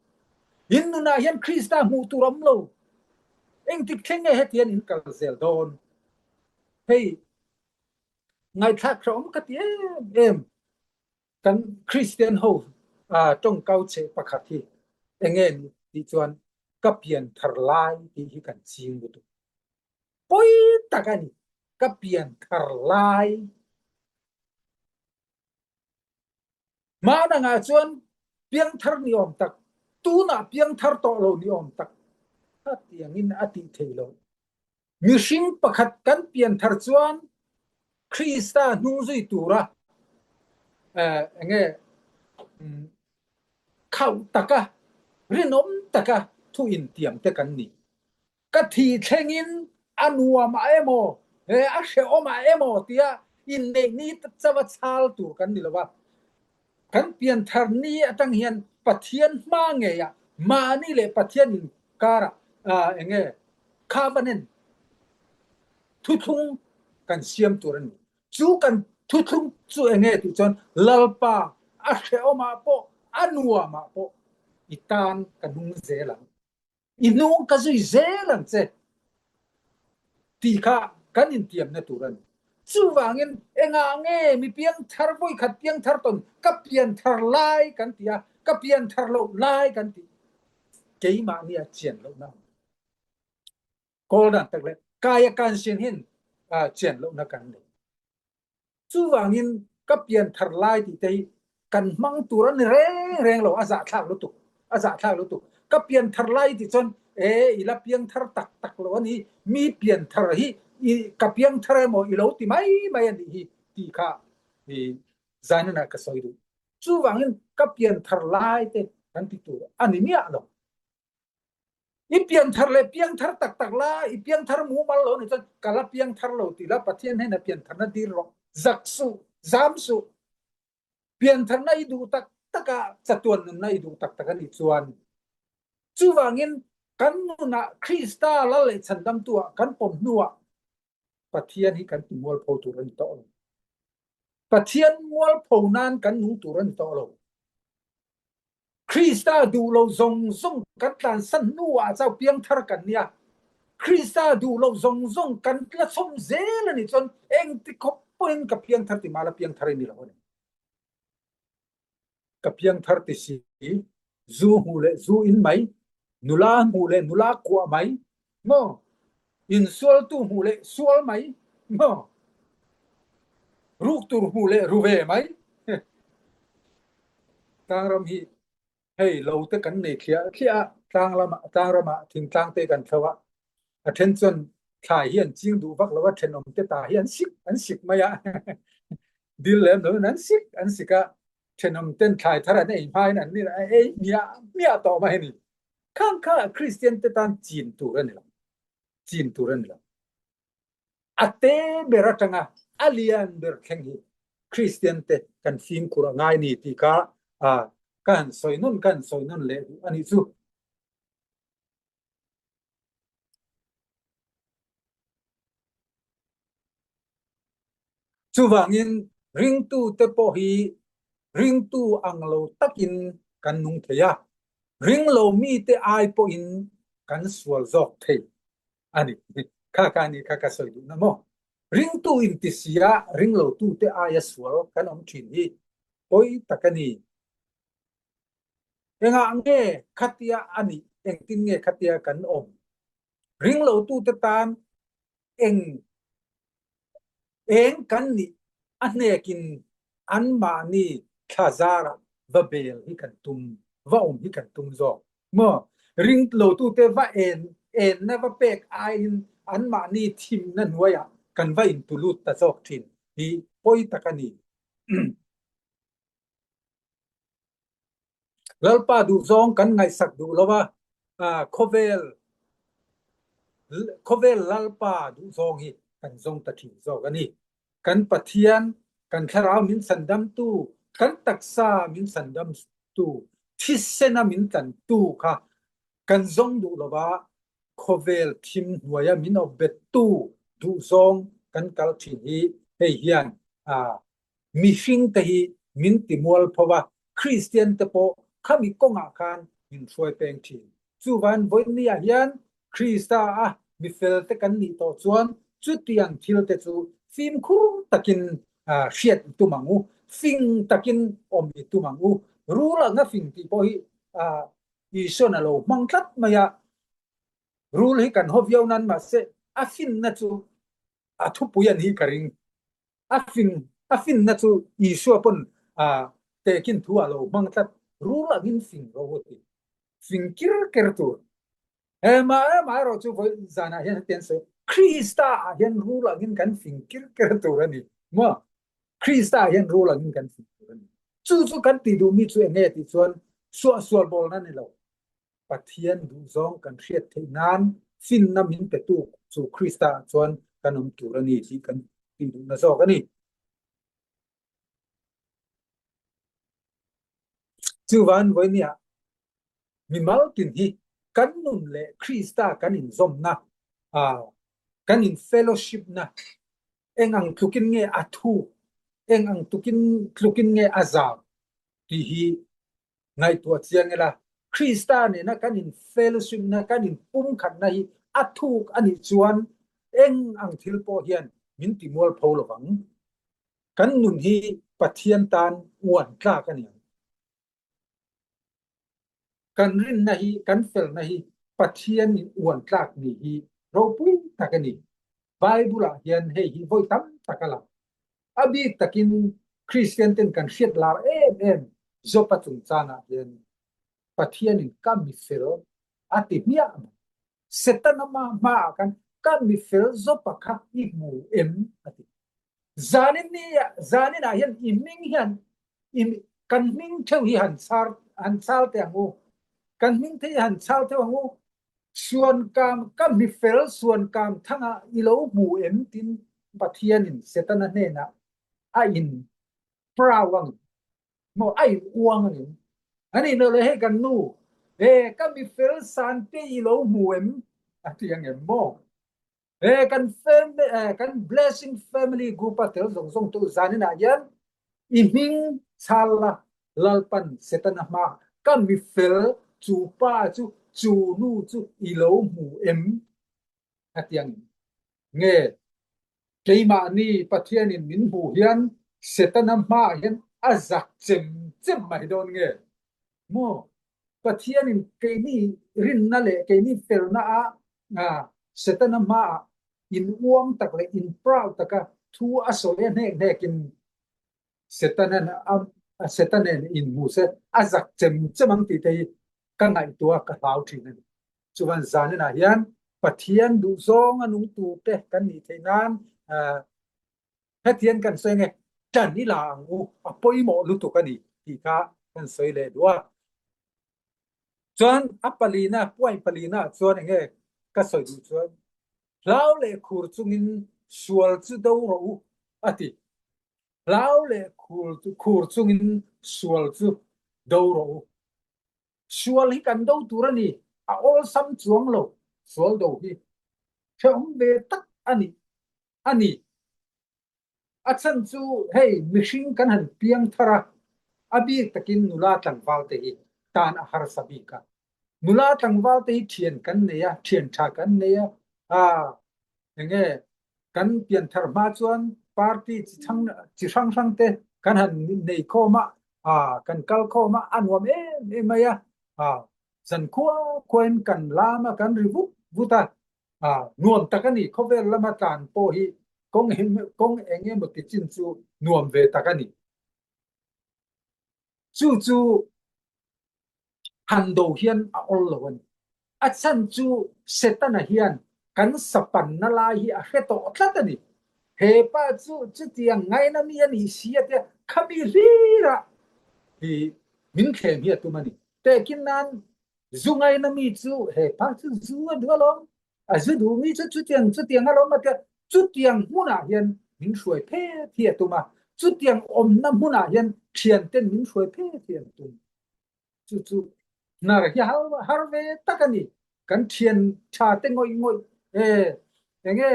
In nunah hian Krista hmuh tur a awm lo. Engtik thleng nge hetian in kal zel dawn? Hei ngaihthlak hrehawm ka ti em em. Kan Kristian ho tawngkau cheh pakhat hi enge ni tih chuan ka pian thar lai tih hi kan ching lutuk. Pawi tak a ni, ka pian thar lai. Hmanangah chuan piangthar ni awm tak, tunah piangthar tawh lo ni awm tak a tiangin a tih theih loh. Mihring pakhat kan pianthar chuan Krista hnungzui tura enge khauh taka, rinawm taka thu intiam te kan ni. Ka thi thlengin a nuam ah emaw, a hrehawm ah emaw tia inneih ni chauha chhal tur kan ni lo va. Kan pianthar ni atang hian Pathian hma ngeiah mahni leh Pathian inkarah enge covenant thuthlung kan siam tur a ni. Chu kan thuthlung chu enge tih chuan Lalpa a hrehawmah pawh a nuamah pawh i tan ka nung zel ang. I hnung ka zui zel ang che tih kha kan intiamna tur a ni. Chuvangin engah nge mi piangthar vawikhat piangthar tawn ka pianthar lai kan ti a, ka pianthar loh lai kan tih keimahni a chian lohna a awm. Kawl dan tak leh kaia kan sin hin chian lohna kan nei. Chuvangin ka pianthar lai tih te hi kan hmang tur a ni reng reng lo, a zahthlak lutuk, a zahthlak lutuk. Ka pianthar lai tih chuan e i la piangthar tak tak lo a ni, mi pianthar hi i ka piangthar emaw i lo ti mai mai a nih hi tih kha i zainana ka sawi duh. Chuvangin ka pianthar lai te kan ti tur a ni miah lo. I pianthar leh piangthar tak tak la, i piangthar mumal lo nih chuan ka la piangthar lo ti la, Pathian hnenah piantharna dil rawh, zak suh, zam suh. Piantharna i duh tak tak a, chatuan nunna i duh tak tak a nih chuan. Chuvangin kan nunah Krista Lal leh Chhandamtu ah kan pawm hnuah Pathian hi kan ti mualpho tur a ni tawh lo. Pathian mualpho nan kan nung tur a ni tawh lo. Krista duh lo zawng zawng kan tlansan hnuah chauh piangthar kan nia. Krista duh lo zawng zawng kan la chhawm zel a nih chuan engti khawp pawhin ka piangthar ti mah la piangthar i ni lo a ni. Ka piangthar ti si, zu hmuh leh zu in mai, nula hmuh leh nula kuah mai, maw? Insualtu hmuh leh sual mai, maw? Ruk tur hmuh leh ru ve mai. Tlangram hi hei lo te kan nei thliah thliah a, tlang lamah tlangrama thingtlang te kan thlo a, a then chuan thlai hi an ching duh vak lo a, thenawm te ta hi an sik an sik mai a, dil lem loin an sik an sik a, thenawm ten thlai thar an ei hmain an ei hmiah hmiah tawh mai a ni. Khang kha Kristian te tan chin tur a ni lo, chin tur a ni lo. A te ber atanga a lian ber thleng hi Kristian te kan fimkhur a ngai ni tih kha ka han sawi nawn ka han sawi nawn leh duh a nih chu. Chuvangin ringtute pawh hi ringtu ang lo takin kan nung thei a, ringlo mite ai pawhin kan sual zawk thei a ni. Kha kha a ni kha ka sawi duhna maw? Ringtu inti sia ringlotute aia sual kan awm thin hi pawi tak a ni. Engah nge khatia a nih? Engtin nge khatia kan awm? Ringlotute tan eng eng kan nih a hnekin anmahni thla zarah va bel hi kan tum, va awm hi kan tum zawk maw? Ringlotute va en enna va pek aiin anmahni thimna hnuaiah kan va intulut ta zawk thin hi pawi tak a ni. Lalpa duhzawng kan ngaihsak duh lo a, khawvel khawvel Lalpa duhzawng hi kan zawng ta thin zawk a ni. Kan Pathian, kan thlarau min sandamtu, kan taksa min sandamtu, thisena min tlantu kha kan zawng duh lo a, khawvel thim hnuaia min awpbettu duhzawng kan kal thin hi hei hian Mihring te hi min ti mual pho a, Kristian te pawh khami kawngah khan min hruai peng thin. Chuvan vawiin ah hian Krista a mifel te kan nih tawh chuan chutiang thil te chu fimkhur takin hriat i tum ang u, fing takin awm i tum ang u. Rul anga fing tih pawh hi Isuan a lo hmang tlat mai a, rul hi kan haw viau nan mahse a finna chu a thupui a nih ka ring. A fin, a finna chu Isua pawn a tehkin thu a lo hmang tlat, rul angin fing ro a ti. Fing kir ker tur. He mah emah erawh chu vawi zanah hian hetiang sawi, Krista ah hian rul angin kan fing kir ker tur a ni. Maw? Krista ah hian rul angin kan fing tur a ni. Chu chu kan tih duhmi chu eng nge tih chuan suahsual bawlna ni lo. Pathian duhzawng kan hriat theih nan finna min petu chu Krista ah chuan kan awm tur a ni tih kan tih duhna zawk a ni. Chuvan vawinia mimal tin hi kan nun leh Krista kan inzawmna, kan in fellowship na eng ang tlukin nge a thuk, eng ang tukin tlukin nge a zau tih hi Ngaihtuah chiang ila, Krista nena kan in fellowship-na, kan in pumkhatna hi a thuk a nih chuan eng ang thil pawh hian min ti mualpho lo vang. Kan nun hi Pathian tan uan tlak a ni ang. Kan rinna hi, kan felna hi Pathian in uan tlak nih hi ropui tak a ni. Bible-ah hian hei hi vawi tam tak a lang. A bik takin Kristian ten kan hriat lar em em Job-a chungchangah hian Pathianin ka mifel a ti hmiah mai. Setana hmaah khan ka mifel Job-a kha i hmu em a ti. Zanin ni zaninah hian i hming hian i kan hming theuh hi han char han chal teh ang u. Kan hming thei hi han chal theuh ang u. Suankam ka mifel suankam thangah i lo hmu em tin Pathianin Setana hnenah a in proud ang maw a in uang ang em? Ani lo le hei kan nu e ka mifel san te i lo hmu em a ti ang em maw? E kan family kan blessing family group a tel zawng zawng tu zaninah hian i hming chal la Lalpan Setana hma ka mifel chu pa chu chu nu chu i lo hmu em a ti ang em? Nge keimahni Pathianin min hmuh hian Setana hmaah hian a zak chem chem mai dawn nge maw? Pathianin keini rinna leh keini felna ah Setana hmaah in uang tak leh in proud taka thu a sawi a hnek hnekin Setanan a Setanen in hmu se a zak chem chem ang tih te hi ka ngaihtuah a ka hlau thin a ni. Chuan zaninah hian Pathian duhzawng a nung turte kan nih theih nan hetiang kan sawi nge ṭan i la ang u a pawimawh lutuk a ni tih kha kan sawi leh duh a. Chuan a palina point palina ah chuan enge ka sawi duh chuan hlau leh khur chungin sual chu do rawh u a ti. Hlau leh khur khur chungin sual chu do rawh u. Sual hi kan do tur a ni, a awlsam chuang lo sual do hi hrehawm ve tak a ni a ni. A chhan chu hei mihring kan han piang thar a, a bik takin nula tlangval te hi tan a harsa bik a. Nula tlangval te hi thian kan nei a, thian tha kan nei a, aa enge. Kan pianthar hma chuan party chi chang chi hrang hrang te kan han nei khawm a, ah kan kal khawm a, a nuam em em mai a, ah zan khua khuain kan lam a, kan ri vut vut a, ah nuam tak a ni. Khawvel lama tlan pawh hi kawng kawng eng emaw ti chin chu nuam ve tak a ni. Chu chu han do hian a awl lo a ni. A chhan chu Setana hian kan sapanna lai hi a hre tawh tlat a ni. He pa chu chutiang ngaina mi a nih si a tia khami hlirah hi min thlem hi a tum a ni. Tehkin nan zu ngaina mi chu he pa chu zu a duh alawm, a zu duh mi chu chutiang chutiang alawm a tia chutiang hmunah hian min hruai phet hi a tum a, chutiang awmna hmunah hian thianten min hruai phet hi an tum. Chu chu hnar hi har har ve tak a ni. Kan thian tha te ngawih ngawih e enge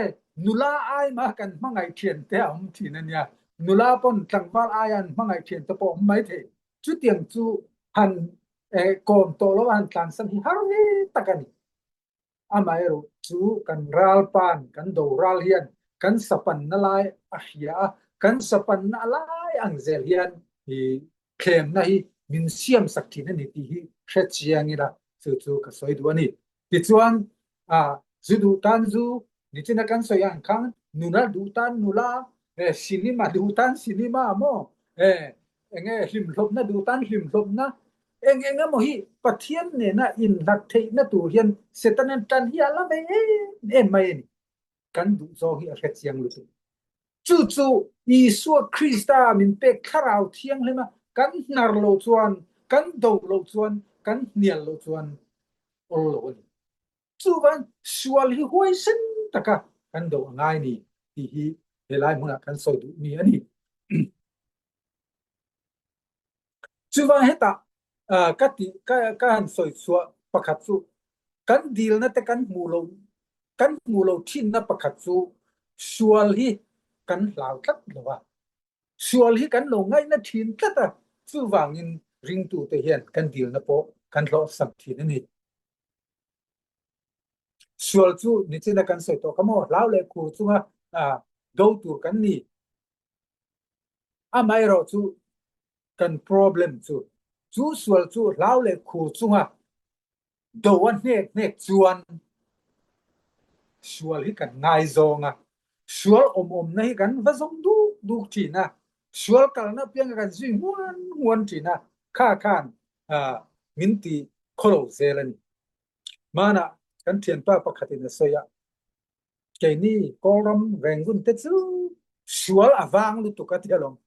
nula ai mah kan hmangaih thian te a awm thin a nia. Nula pawn tlangval aia an hmangaih thian te pawh a awm mai thei. Chutiang chu han kawm tawh lo a han tlansan hi har ve tak a ni. Amaherawh chu kan ralpan, kan do ral hian kan sapanna lai a hria a, kan sapanna a lai ang zel hian i thlemna hi min siam sak thin a ni tih hi hre chiang ila chu chu ka sawi duh a ni. Tichuan, a zu duh tan zu, nichina kan sawi ang khan nula duh tan nula, cinema duh tan cinema maw, enge hlimhlawpna duh tan hlimhlawpna, Eng eng emaw hi Pathian nena inhlat theihna tur hian Setanan tan hi a la ve em em mai a ni. Kan duh zawng hi a hre chiang lutuk. Chu chu Isua Krista min pek Thlarau Thianghlima kan hnar lo chuan, kan do lo chuan, kan hnial lo chuan awl lo a ni. Chuvan sual hi huaisen taka kan do a ngai ni tih hi helai hmunah kan sawi duh mi a ni. Chuvan hetah ka tih ka han sawi chhuah pakhat chu kan dilna te kan hmuh lo kan hmuh lo thinna pakhat chu sual hi kan hlau tlat lo a, sual hi kan lo ngaihna thin tlat a, chuvangin ringtute hian kan dilna pawh kan hlawhsak thin a ni. Sual chu nichina kan sawi tawh kha maw, hlau leh khur chunga do tur kan ni. Amaherawh chu kan problem chu, chu sual chu hlau leh khur chunga do a hnek hnek chuan sual hi kan ngaizawng a, sual awm awmna hi kan va zawng duk duk thin a, sual kalna apianga kan zui huan huan thin a, kha khan min ti khawlo zel a ni. Hmanah kan thianpa pakhatin a sawi a, Keini Kawlram Rangoon te chu sual a vang lutuk a ti alawm.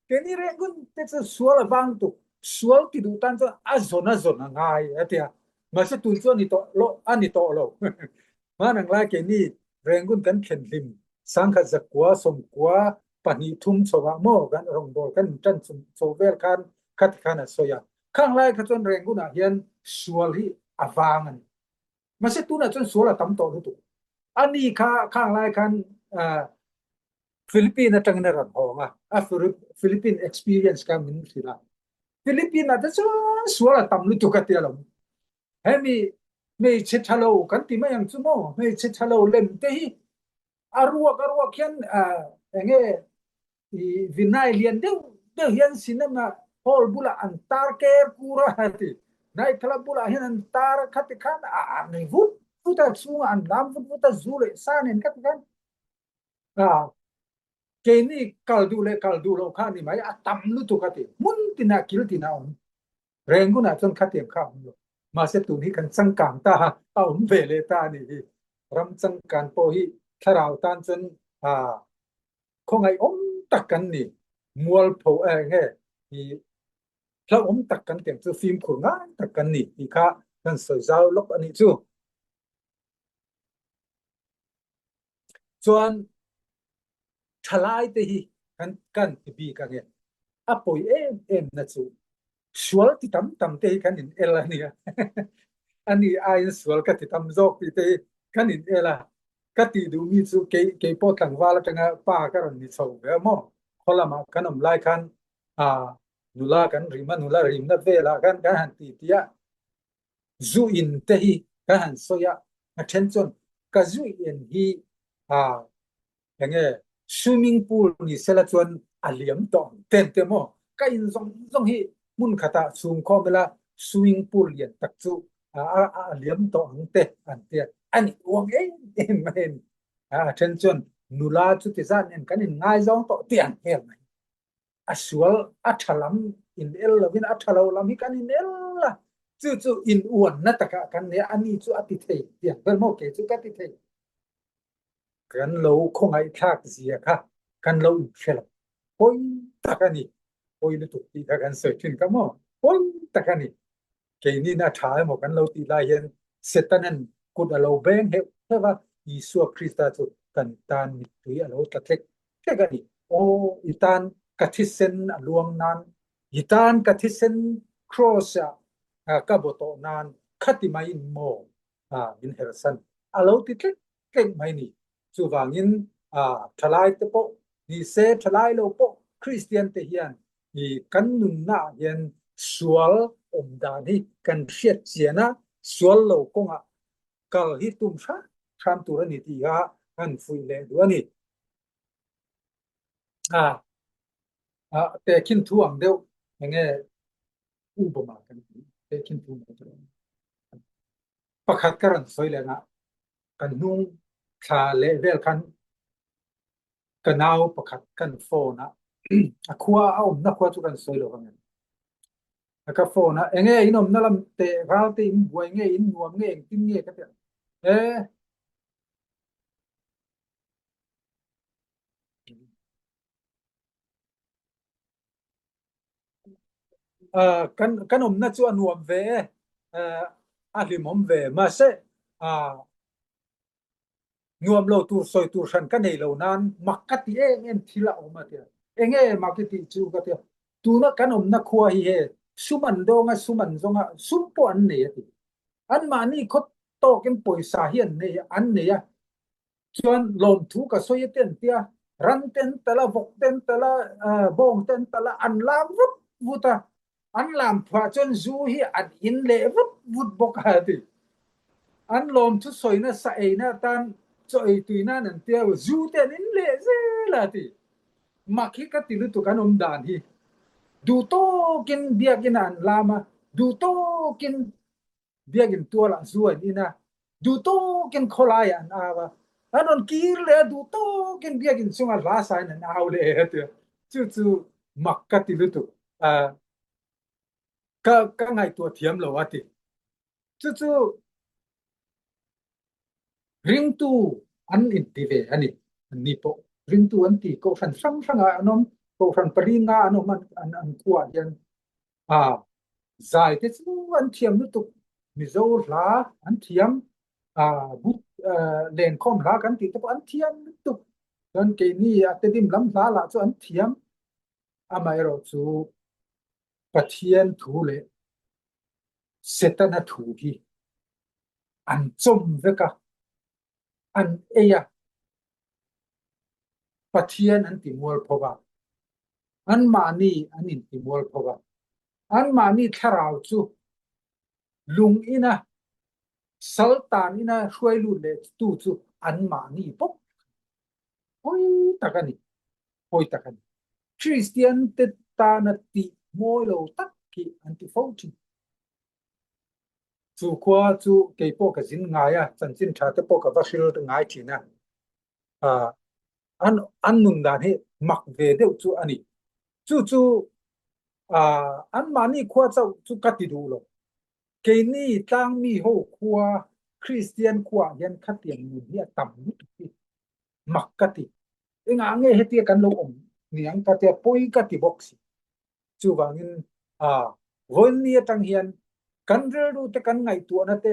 Keini Rangoon te chu sual a vang lutuk, sual ti duh tan chuan a zawn a zawn a ngai a ti a. Mahse tun chu a ni tawh lo, a ni tawh lo. Hmanang lai keini Rangoon kan thlen hlim sangkhat zakua sawmkua pahnih thum chho ah maw kan rawngbâwl kan inṭan chho vel khan khati khan a sawi a. Khang lai kha chuan Rangoon ah hian sual hi a vang a ni. Mahse tunah chuan sual a tam tawh lutuk. Ani kha khang lai khan Philippine atangin a rawn hawng a, a Philippine experience kha min hrilh a. Philippine ah te chuan sual a tam lutuk a tia lo. Hemi hmeichhe tha lo kan ti mai ang chu maw, hmeichhe tha lo lem te hi A ruak a ruak hian enge i vinai lian deuh deuh hian cinema hall bulah an tar ker kur a ti. Night club bulah hian an tar a khati khan a an nei vut vut a chhungah an lam vut vut a zu leh sa nen khati khan a keini kal duh leh kal duh loh kha a ni mai a tam lutuk a ti. Hmun tinah kil tinah a awm. Rengunah chuan khatiang kha a awm lo. Mahse tun hi kan changkang ta a, a awm ve leh ta a nih hi. Ram changkan pawh hi thlarau tan chuan khawngaih awm tak kan ni. Mualpho enge hi hlauhawm tak kan tiang chu fimkhur ngai tak kan ni tih kha kan sawi zau lawk a nih chu. Chuan thalai te hi kan kan ti bik ange. A pawi em em na chu sual ti tam tam te hi kan in el a nia. Ani aiin sual ka ti tam zawk tih te hi kan in el a. Ka tih duh mi chu kei kei pawh tlangval atanga pa ka rawn ni chho ve a maw. Khaw lamah kan awm lai khan a nula kan rim a, nula rimna velah khan kan han ti ti a. Zu in te hi kan han sawi a, a then chuan ka zu in hi a. Enge swimming pool ni sela chuan a liam tawh ang ten te maw? Ka in zawng zawng hi hmun khatah chhung khawm ila swimming pool lian tak chu a liam tawh ang te an tia. A ni uang em em mai a ni. A then chuan nula chuti zat nen kan in ngaizawng tawh tih ang vel mai. A sual a tha lam in el lovin a tha lo lam hi kan in el a. Chu chu in uanna takah kan nei a, ani chu a ti thei tih ang vel maw? Kei chu ka ti thei. Kan lo khawngaihthlak zia kha kan lo inhre lo. Pawi tak a ni. Pawi lutuk tih kha kan sawi thin kha maw? Pawi tak a ni. Keinin a tha emaw kan lo tih lai hian Setanan kut a lo beng heuh heuh a, Isua Krista chu kan tan mittui a lo tla tlek tlek a ni. Aw, i tan ka thisen a luang nan, i tan ka thisen Kraws-ah ka baw tawh nan, khati maiin maw min hersan a lo ti tlek tlek mai ni. Chuvangin thalai te pawh ni se, thalai lo pawh Kristian te hian i kan nunna ah hian sual awm dan hi kan hriat chian a, sual lo kawngah kal hi tum hram hram tur a ni tih kha kan fuih leh duh a ni. Tehkhin thu ang deuh enge u bawmah kan ti tehkhin thu mai tur. Pakhat ka rawn sawi leh ngah kan hnung thla leh vel khan ka nau pakhat kan phone a a khua a awmna khua chu kan sawi lo ang em a ka phone a enge in awmna lam te ral te in buai nge in nuam nge engtin nge ka ti e Kan kan awmna chu a nuam ve e, a hlimawm ve. Mahse, nuam lo tur sawi tur hran ka nei lo nan mak ka ti em em thil a awm a tia. Enge mak i tih chu ka tia. Tuna kan awmna khua hi he sum an dawng a, sum an zawng a, sum pawh an nei a ti. Anmahni khaw tawkin pawisa hi an nei an nei a. Chuan lawmthu ka sawi a ten tia, ran ten tal a, vawk ten tal a, bawng ten tal a, an lam vut vut a, an lam phuah chuan zu hi an in leh vut vut bawk a ti. An lawmthu sawina sa eina atan chaw ei tui nan an tia, zu te an in leh zel a ti. Mak hi ka ti lutuk an awm dan hi. Duh tawkin biakinn ah an lam a, duh tawkin Biakinn tualah zu an in a, duh tawkin khawlaiah an au a, an rawn kir leh a, duh tawkin biakinn chungah hla sain an au leh a tia. Chu chu mak ka ti lutuk. Ka ka ngaihtuah thiam lo a ti. Chu chu ringtu an inti ve a ni. Anni pawh ringtu an ti kohhran hrang hrangah an awm, kohhran pali nga an awm an an khuaah hian A zai te chu an thiam lutuk Mizo hla an thiam a but lenkhawm hla kan tih te pawh an thiam lutuk chuan keini a tedim lam hla lah chu an thiam amaherawh chu Pathian thu leh Setana thu hi an chawm vek a an ei a Pathian an ti mual pho va, anmahni an inti mual pho va. Anmahni thlarau chu lung ina sal tan ina hruai lut leh tu chu anmahni bawk pawi tak a ni, pawi tak a ni. Kristian te tana tih mawi lo tak hi an ti fo thin. Chu khua chu kei pawh ka zin ngai a, chanchin tha te pawh ka va hril ngai thin a. An an nun dan hi mak ve deuh chu a ni. Chu chu anmahni khua chauh chu ka ti duh lo. Keini tlangmi ho khua Kristian khuaah hian khatiang nun hi a tam lutuk hi mak ka ti. Engah nge hetia kan lo awm niang ka tia pawi ka ti bawk si. Chuvangin vawiin atang hian kan rilru te kan ngaihtuahna te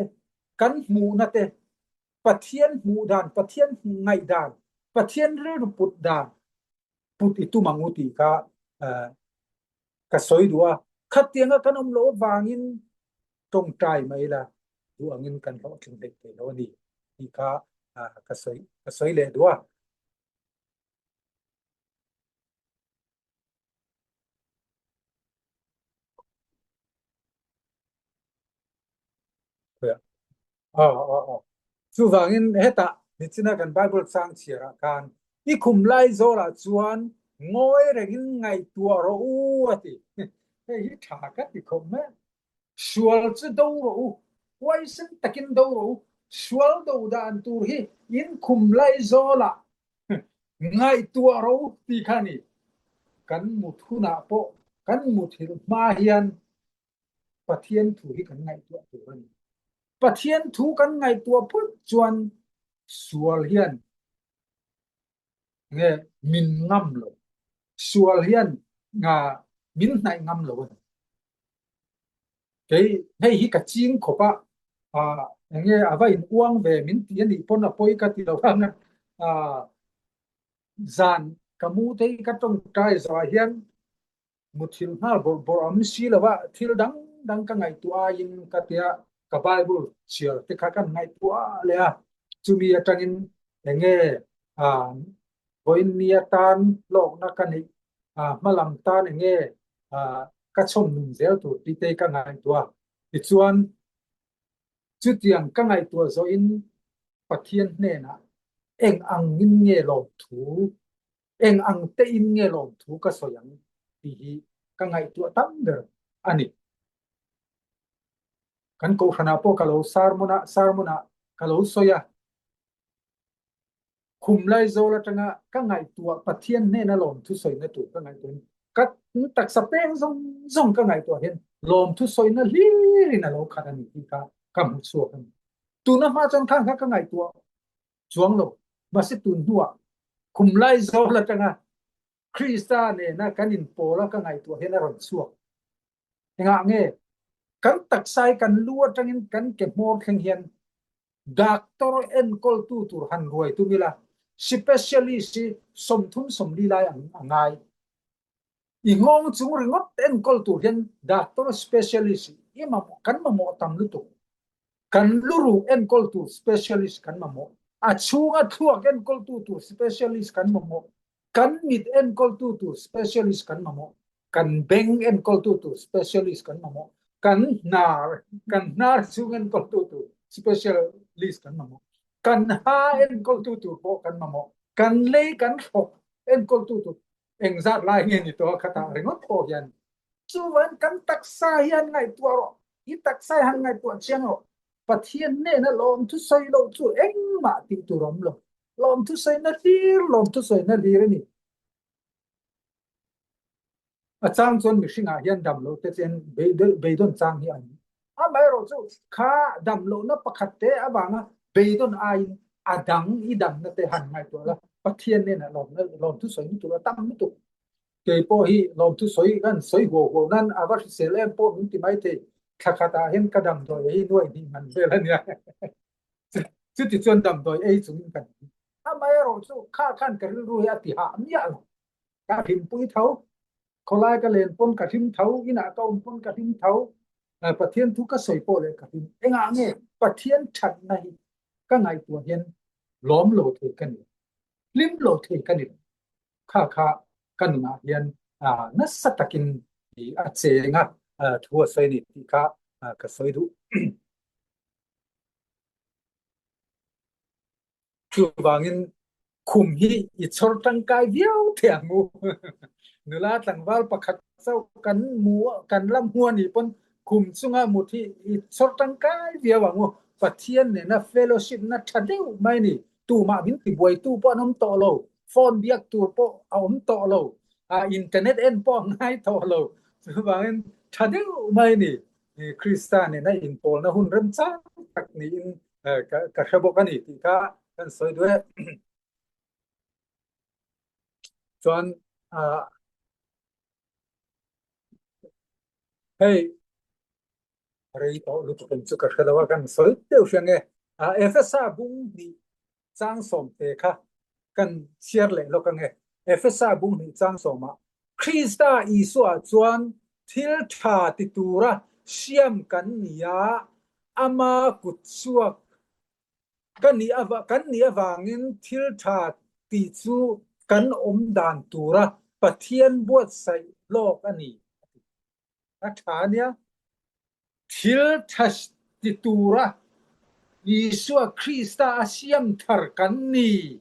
kan hmuhna te Pathian hmuh dan Pathian ngaih dan Pathian rilru put dan put i tum ang u tih kha ka sawi duh a. Khatianga kan awm loh avangin tawngtai mai la duh angin kan hlawhtling hlei thei lo a ni tih kha ka sawi ka sawi leh duh a. Chuvangin hetah nichina kan Bible chang chhiarah khan. I khum lai zawlah chuan ngawi rengin ngaihtuah rawh u a ti. Hei hi tha ka ti khawp mai. Sual chu do rawh u, huaisen takin do rawh u. Sual do dan tur hi in khum lai zawlah ngaihtuah rawh u ti kha a ni. Kan mut hunah pawh kan muthilh hma hian Pathian thu hi kan ngaihtuah tur a ni. Pathian thu kan ngaihtuah phawt chuan sual hian nge min ngam lo. Sual hian min hnaih ngam lo a ni. Kei hei hi ka ching khawp a, enge a va in uang ve min ti a nih pawn a pawi ka ti lo ang a. Zan ka mu te hi ka tawngtai zawhah hian Muthilh nghal bawrh bawrh awm si lo a, thil dang dang ka ngaihtuah aiin ka tia ka Bible chhiar te kha kan ngaihtuah leh a, chumi atangin enge vawiin ni atan hlawkna ka neih, hmalam tan enge ka chhawm nun zel tur tih te ka ngaihtuah a. Tichuan chutiang ka ngaihtuah zawhin Pathian hnenah eng angin nge lawmthu Eng ang tein nge lawmthu ka sawi ang tih hi ka ngaihtuah tam ber a ni. Kan kohhranah pawh ka lo sermon a, sermon ah ka lo sawi a. Khum Laizawl atanga ka ngaihtuah Pathian hnena lawmthu sawina tur ka ngaihtuah in ka taksa peng zawng zawng ka ngaihtuah hian lawmthu sawina hlirin a lo khat a ni tih kha ka hmu chhuak a ni. Tuna hma chuan khang kha ka ngaihtuah chuang lo. Mahse tun hnuah khum lai zawl atanga Krista nena kan inpawl a ka ngaihtuah hian a rawn chhuak. Engah nge kan taksa hi kan lu atangin kan ke hmawr thleng hian doctor enkawltu tur han ruai tum ila specialist hi 30 40 lai ang a ngai. I nghawng chung ringawt enkawl tur hian doctor specialist i mamawh kan mamawh tam lutuk. Kan luruk enkawl tur specialist kan mamawh. A chhunga thluak enkawltu tur specialist kan mamawh. Kan mit enkawltu tur specialist kan mamawh. Kan beng enkawltu tur specialist kan mamawh. Kan hnar kan hnar chhung enkawltu tur specialist kan mamawh. Kan ha enkawltu tur pawh kan mamawh. Kan lei kan thlawk enkawltu tur Engzat lai nge ni tawh a khatah ringawt pawh hian chuan kan taksa hian ngaihtuah rawh, i taksa hi han ngaihtuah chiang rawh, Pathian hnena lawmthu sawi loh chu engmah tih tur a awm lo, lawmthu sawina hlir lawmthu sawina hlir a ni. A chang chuan mihringah hian dam loh te chuan beidawn chang hi a awm. Amaherawhchu kha dam lohna pakhat te avanga beidawn aiin a dang i damna te han ngaihtuah la, Pathian hnenah lawmna lawmthu sawi lutuk a tam lutuk. Kei pawh hi lawmthu sawi kan sawi huau huau nan a va hrisel em pawh min ti mai thei. Thla khatah hian ka damdawi ei nuai hnih man vel a nia. Chuti chuan damdawi ei chungin kan awm. Amaherawhchu kha khan ka rilru hi a ti hah miah lo. Ka hlimpui tho. Khawlai ka len pawn ka hlim tho, inah ka awm pawn ka hlim tho, Pathian thu ka sawi pawh leh ka hlim. Engah nge Pathian thatna hi ka ngaihtuah hian lawm lo thei ka ni lo, hlim lo thei ka ni lo. Kha kha ka nunah hian nasa takin a cheng a, thu a sawi a ni tih kha ka sawi duh. Chuvangin khum hi i chhawr tangkai viau thei ang u. Nula tlangval pakhat chauh kan mu kan la hmu a nih pawn khum chunga mut hi i chhawr tangkai viau ang u. Pathian nena fellowship na tha deuh mai a ni. Tumah min tibuaitu pawh an awm tawh lo. Phone biak tur pawh a awm tawh lo. Internet en pawh a ngai tawh lo. Chuvangin tha deuh mai a ni. Krista nena inpawlna hun remchang tak niin ka hre bawk a ni tih kha kan sawi duh e. Chuan hei rei tawh lutuk in chu ka hre lo a kan sawi deuh hriang e. Efesa bung hnih chang sawm te kha kan chhiar leh lawk ange. Efesa bung hnih chang sawmah Krista Isua chuan thil tha ti tura siam kan ni a, ama kut chhuak ka nih kan nih avangin thil tha tih chu kan awm dan tura Pathian buatsaih lawk a ni a ti. A tha a nia. Thil tha ti tura Isua Krista a siam thar kan ni.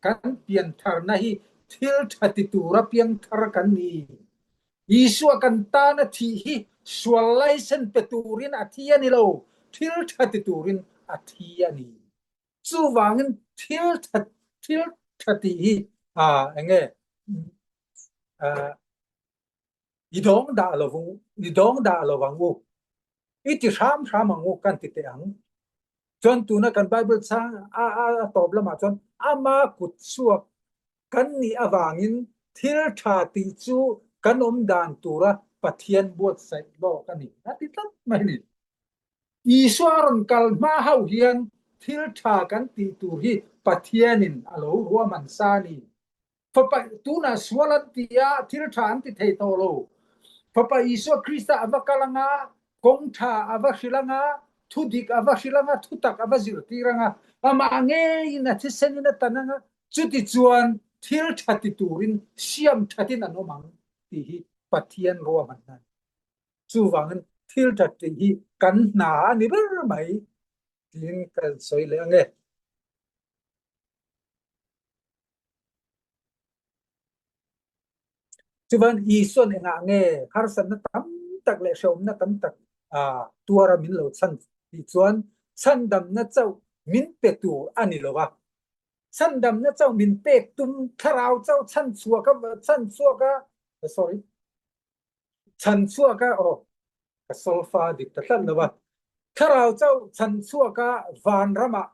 Kan piantharna hi thil tha ti tura piangthar kan ni. Isua kan tana thih hi sual laisen pe turin a thi a ni lo, thil tha ti turin a thi a ni. Chuvangin thil tha thil tha tih hi eng nge i dawng dah lo i dawng dah lo ang u. I ti hram hram ang u kan ti teh ang. Chuan tuna kan Bible chang a a tawp lamah chuan ama kut chhuak kan nih avangin thil tha tih chu kan awm dan tura Pathian buatsaih lawk a ni a ti tlat mai a ni. Isua a rawn kal hma ho hian thil tha kan tih tur hi Pathianin a lo ruahman sa a ni. Fapa tunah sual an ti a, thil tha an ti thei tawh lo. Fapa Isua Krista a va kal anga, kawng tha a va hrilh anga, thu dik a va hrilh anga, thutak a va zirtir anga, amah ngeiin a thisenin a tan anga, chutichuan thil tha ti turin siam thatin an awm ang tih hi Pathian ruahmanna a ni. Chuvangin thil tha tih hi kan hna a ni ber mai tiin ka sawi leh ange. Chuan Isuan engah nge harsatna tam tak leh hrehawmna tam tak tuara min lo chhan tih chuan chhandamna chauh min pe tur a ni lo va. Chhandamna chauh min pek tum thlarau chauh chhanchhuak a chhanchhuak a sorry chhanchhuak a aw ka solfa dik ta tlat lo va. Thlarau chauh chhanchhuak a vanramah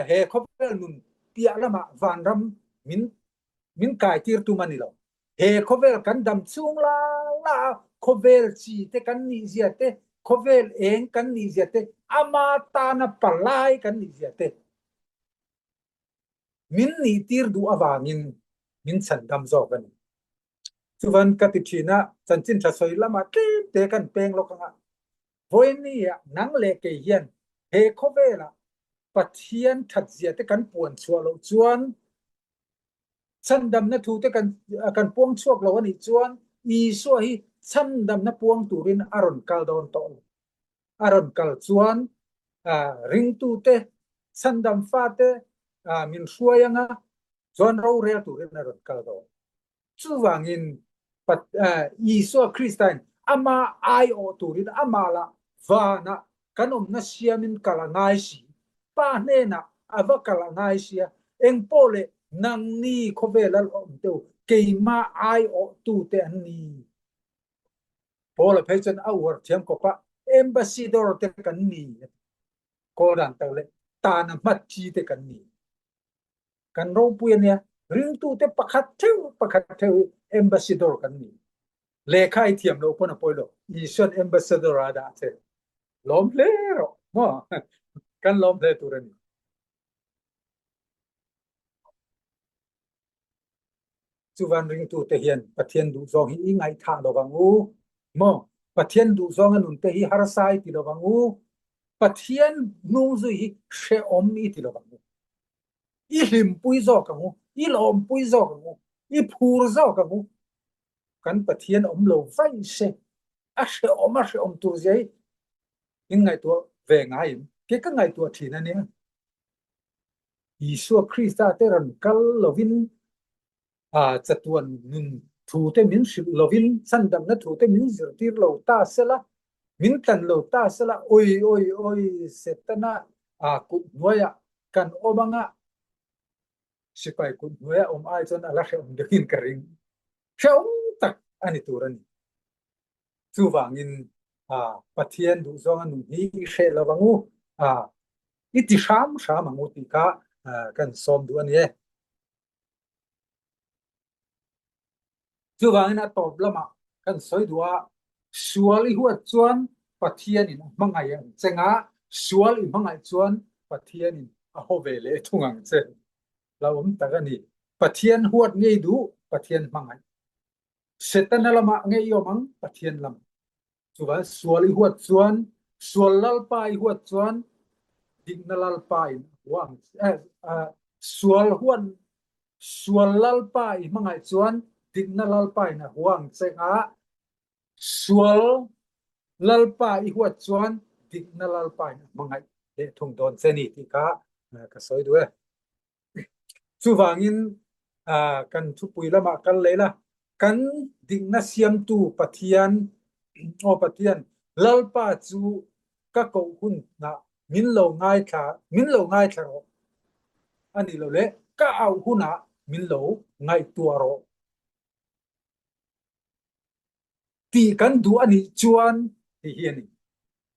he khawvel nun piah lamah vanram min min kai tir tum a ni lo. He khawvel kan dam chhung la la a khawvel chi te kan nih zia te, khawvel eng kan nih zia te, ama tana palai kan nih zia te min nih tir duh avangin min chhandam zawk a ni. Chuvan ka ti thin a, chanchin tha sawi lamah tlem te kan peng lawk anga vawiini ah nang leh kei hian he khawvelah Pathian that zia te kan puan chhuah loh chuan chhandamna thu te kan kan puang chhuak lo anih chuan Isua hi chhandamna puang turin a rawn kal dawn tawh lo. A rawn kal chuan ringtute chhandam fate min hruai anga chuan rorel turin a rawn kal dawn. Chuvangin Isua Kristain ama aiawh turin amah lah vanah kan awmna siamin kal a ngai si. Pa hnenah a va kal a ngai sia. Engpawh leh nangni khawvel a awm teu keimah aiawhtute an ni. Paula phei chuan a uar thiam khawp a, Ambassador te kan ni a ti. Kawl dan tak leh tana hmat chi te kan ni. Kan ropui a nia, ringtute pakhat theuh pakhat theuh hi ambassador kan ni. Lehkha i thiam loh pawn a pawi lo, Isuan ambassador a dah che. Lawm hle rawh maw? Kan lawm hle tur a ni. Chuvan ringtute hian Pathian duhzawng hi i ngaihthah lovang u maw? Pathian duhzawng a nunte hi harsa i ti lovang u. Pathian hnungzui hi hrehawm i ti lovang u. I hlimpui zawk ang u, i lawmpui zawk ang u, i phur zawk ang u. Kan Pathian awm lo vaih se, a hrehawm a hrehawm tur zia hi in ngaihtuah ve ngaiin ke ka ngaihtuah thin a nia. Isua Krista te rawn kal lovin chatuan nun thu te min hrilh lovin chhandamna thu te min zirtir lo ta sela, min tlan lo ta sela, oi oi oi Setana kut hnuaiah kan awm anga sipai kut hnuaia awm ai chuan a la hrehawm deuhin ka ring. Hrehawm tak a ni tur a ni. Chuvangin Pathian duhzawnga nun hi i hreh lo ang u, i ti hram hram ang u tih kha kan sawm duh a ni e. Chuvangin a tawp lamah kan sawi duh a, sual i huat chuan Pathianin a hmangaih ang che nga, sual i hmangaih chuan Pathianin a haw ve leh thung ang che. Hlauhawm tak a ni. Pathian huat ngei duh, Pathian hmangaih. Setana lamah ngei i awm ang, Pathian lamah. Chuvan sual i huat chuan, sual lalpa i huat chuan dikna lalpa in a hua ang che. Sual huat, sual lalpa i hmangaih chuan dikna lalpa in a hua ang che nga, sual lalpa i huat chuan dikna lalpa in a hmangaih leh thung dawn che ni tih kha ka sawi duh e. Chuvangin kan thupui lamah kal leh ila, kan dikna siamtu Pathian, aw Pathian, Lalpa chu ka koh hunah min lo ngaithla, min lo ngaithla rawh a nih loh leh ka auh hunah min lo ngaihtuah rawh. Tih kan duh a nih chuan tih hi a ni.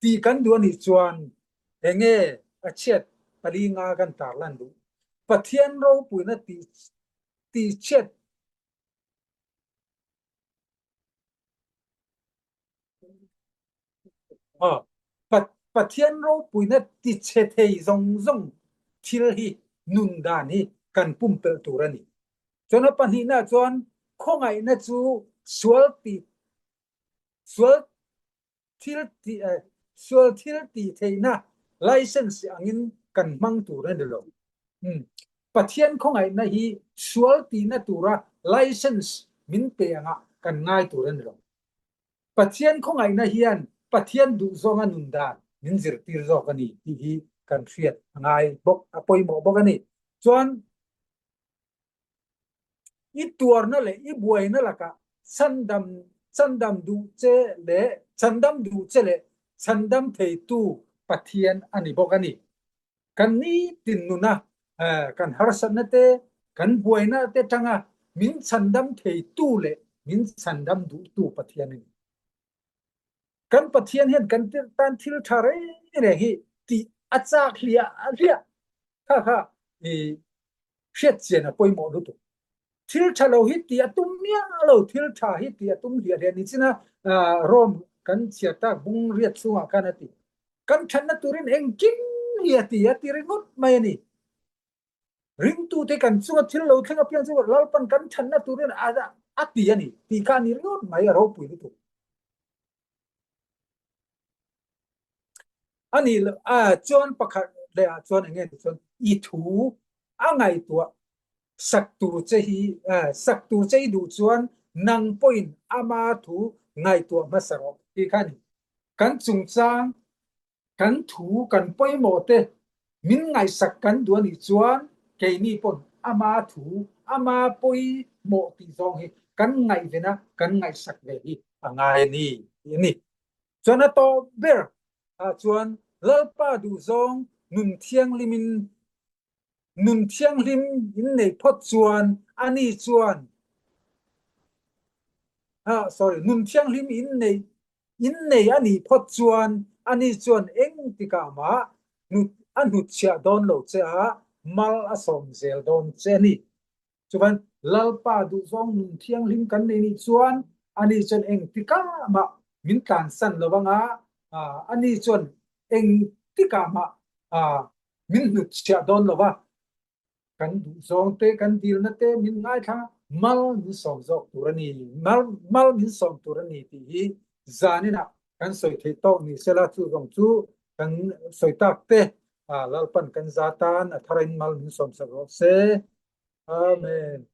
Tih kan duh a nih chuan enge a chhiat pali nga kan tarlan duh. Pathian ropuina tih tih chhiat Pathian ropuina ti chhe thei zawng zawng thil hi nun dan hi kan pumpelh tur a ni. Chuan a pahnihna chuan khawngaihna chu sual ti sual thil ti sual thil tih theihna license angin kan hmang tur a ni lo. Pathian khawngaihna hi sual tihna tura license min pe angah kan ngai tur a ni lo. Pathian khawngaihna hian Pathian duhzawnga nun dan min zirtir zawk a ni tih hi kan hriat a ngai bawk, a pawimawh bawk a ni. Chuan i tuarna leh i buaina lakah chhandam chhandam duh che leh chhandam duh che leh chhandam theitu Pathian a ni bawk a ni. Kan nitin nuna kan harsatna te, kan buaina te tanga min chhandam theitu leh min chhandam duhtu Pathian a ni. Kan Pathian hian kan tan thil tha reng reng hi tih a chak hliah hliah kha kha i hriat chian a pawimawh lutuk. Thil tha lo hi tih a tum miah lo, thil tha hi tih a tum hliah hliah nichina Rome kan chhiar tak bung riat chungah khan a ti. Kan thatna turin engkim hi a ti a ti ringawt mai a ni. Ringtute kan chunga thil lo thleng apiang chu Lalpan kan thatna turin a ti a ni tih kha a ni ringawt mai a ropui lutuk. A nih loh chuan pakhat leh ah chuan eng nge ni chuan i thu a ngaihtuah sak tur che hi sak tur che i duh chuan nang pawhin ama thu ngaihtuah hmasa rawh tih kha a ni. Kan chungchang kan thu kan pawimawh te min ngaihsak kan duh a nih chuan keini pawn ama thu ama pawimawh tih zawng hi kan ngaihven a kan ngaihsak ve hi a ngai a ni tih a ni. Chuan a tawp ber ah chuan Lalpa duhzawng nun thianghlim in nun thianghlim in nei phawt chuan ani chuan ah sorry nun thianghlim in nei in nei a nih phawt chuan ani chuan eng tikah mah hnut a hnutchhiah dawn lo che a mal a sawm zel dawn che a ni. Chuan Lalpa duhzawng nun thianghlim kan nei nih chuan ani chuan engtikah mah min tlansan lo anga ani chuan engtikah mah min hnutchhiah dawn lo va, kan duhzawng te kan dilna te min ngaithla mal min sawm zawk tur a ni, mal mal min sawm tur a ni tih hi zaninah kan sawi theih tawk ni sela chu zawng chu kan sawi tak te Lalpan kan za tan a tharin mal min sawm sak rawh se. Amen.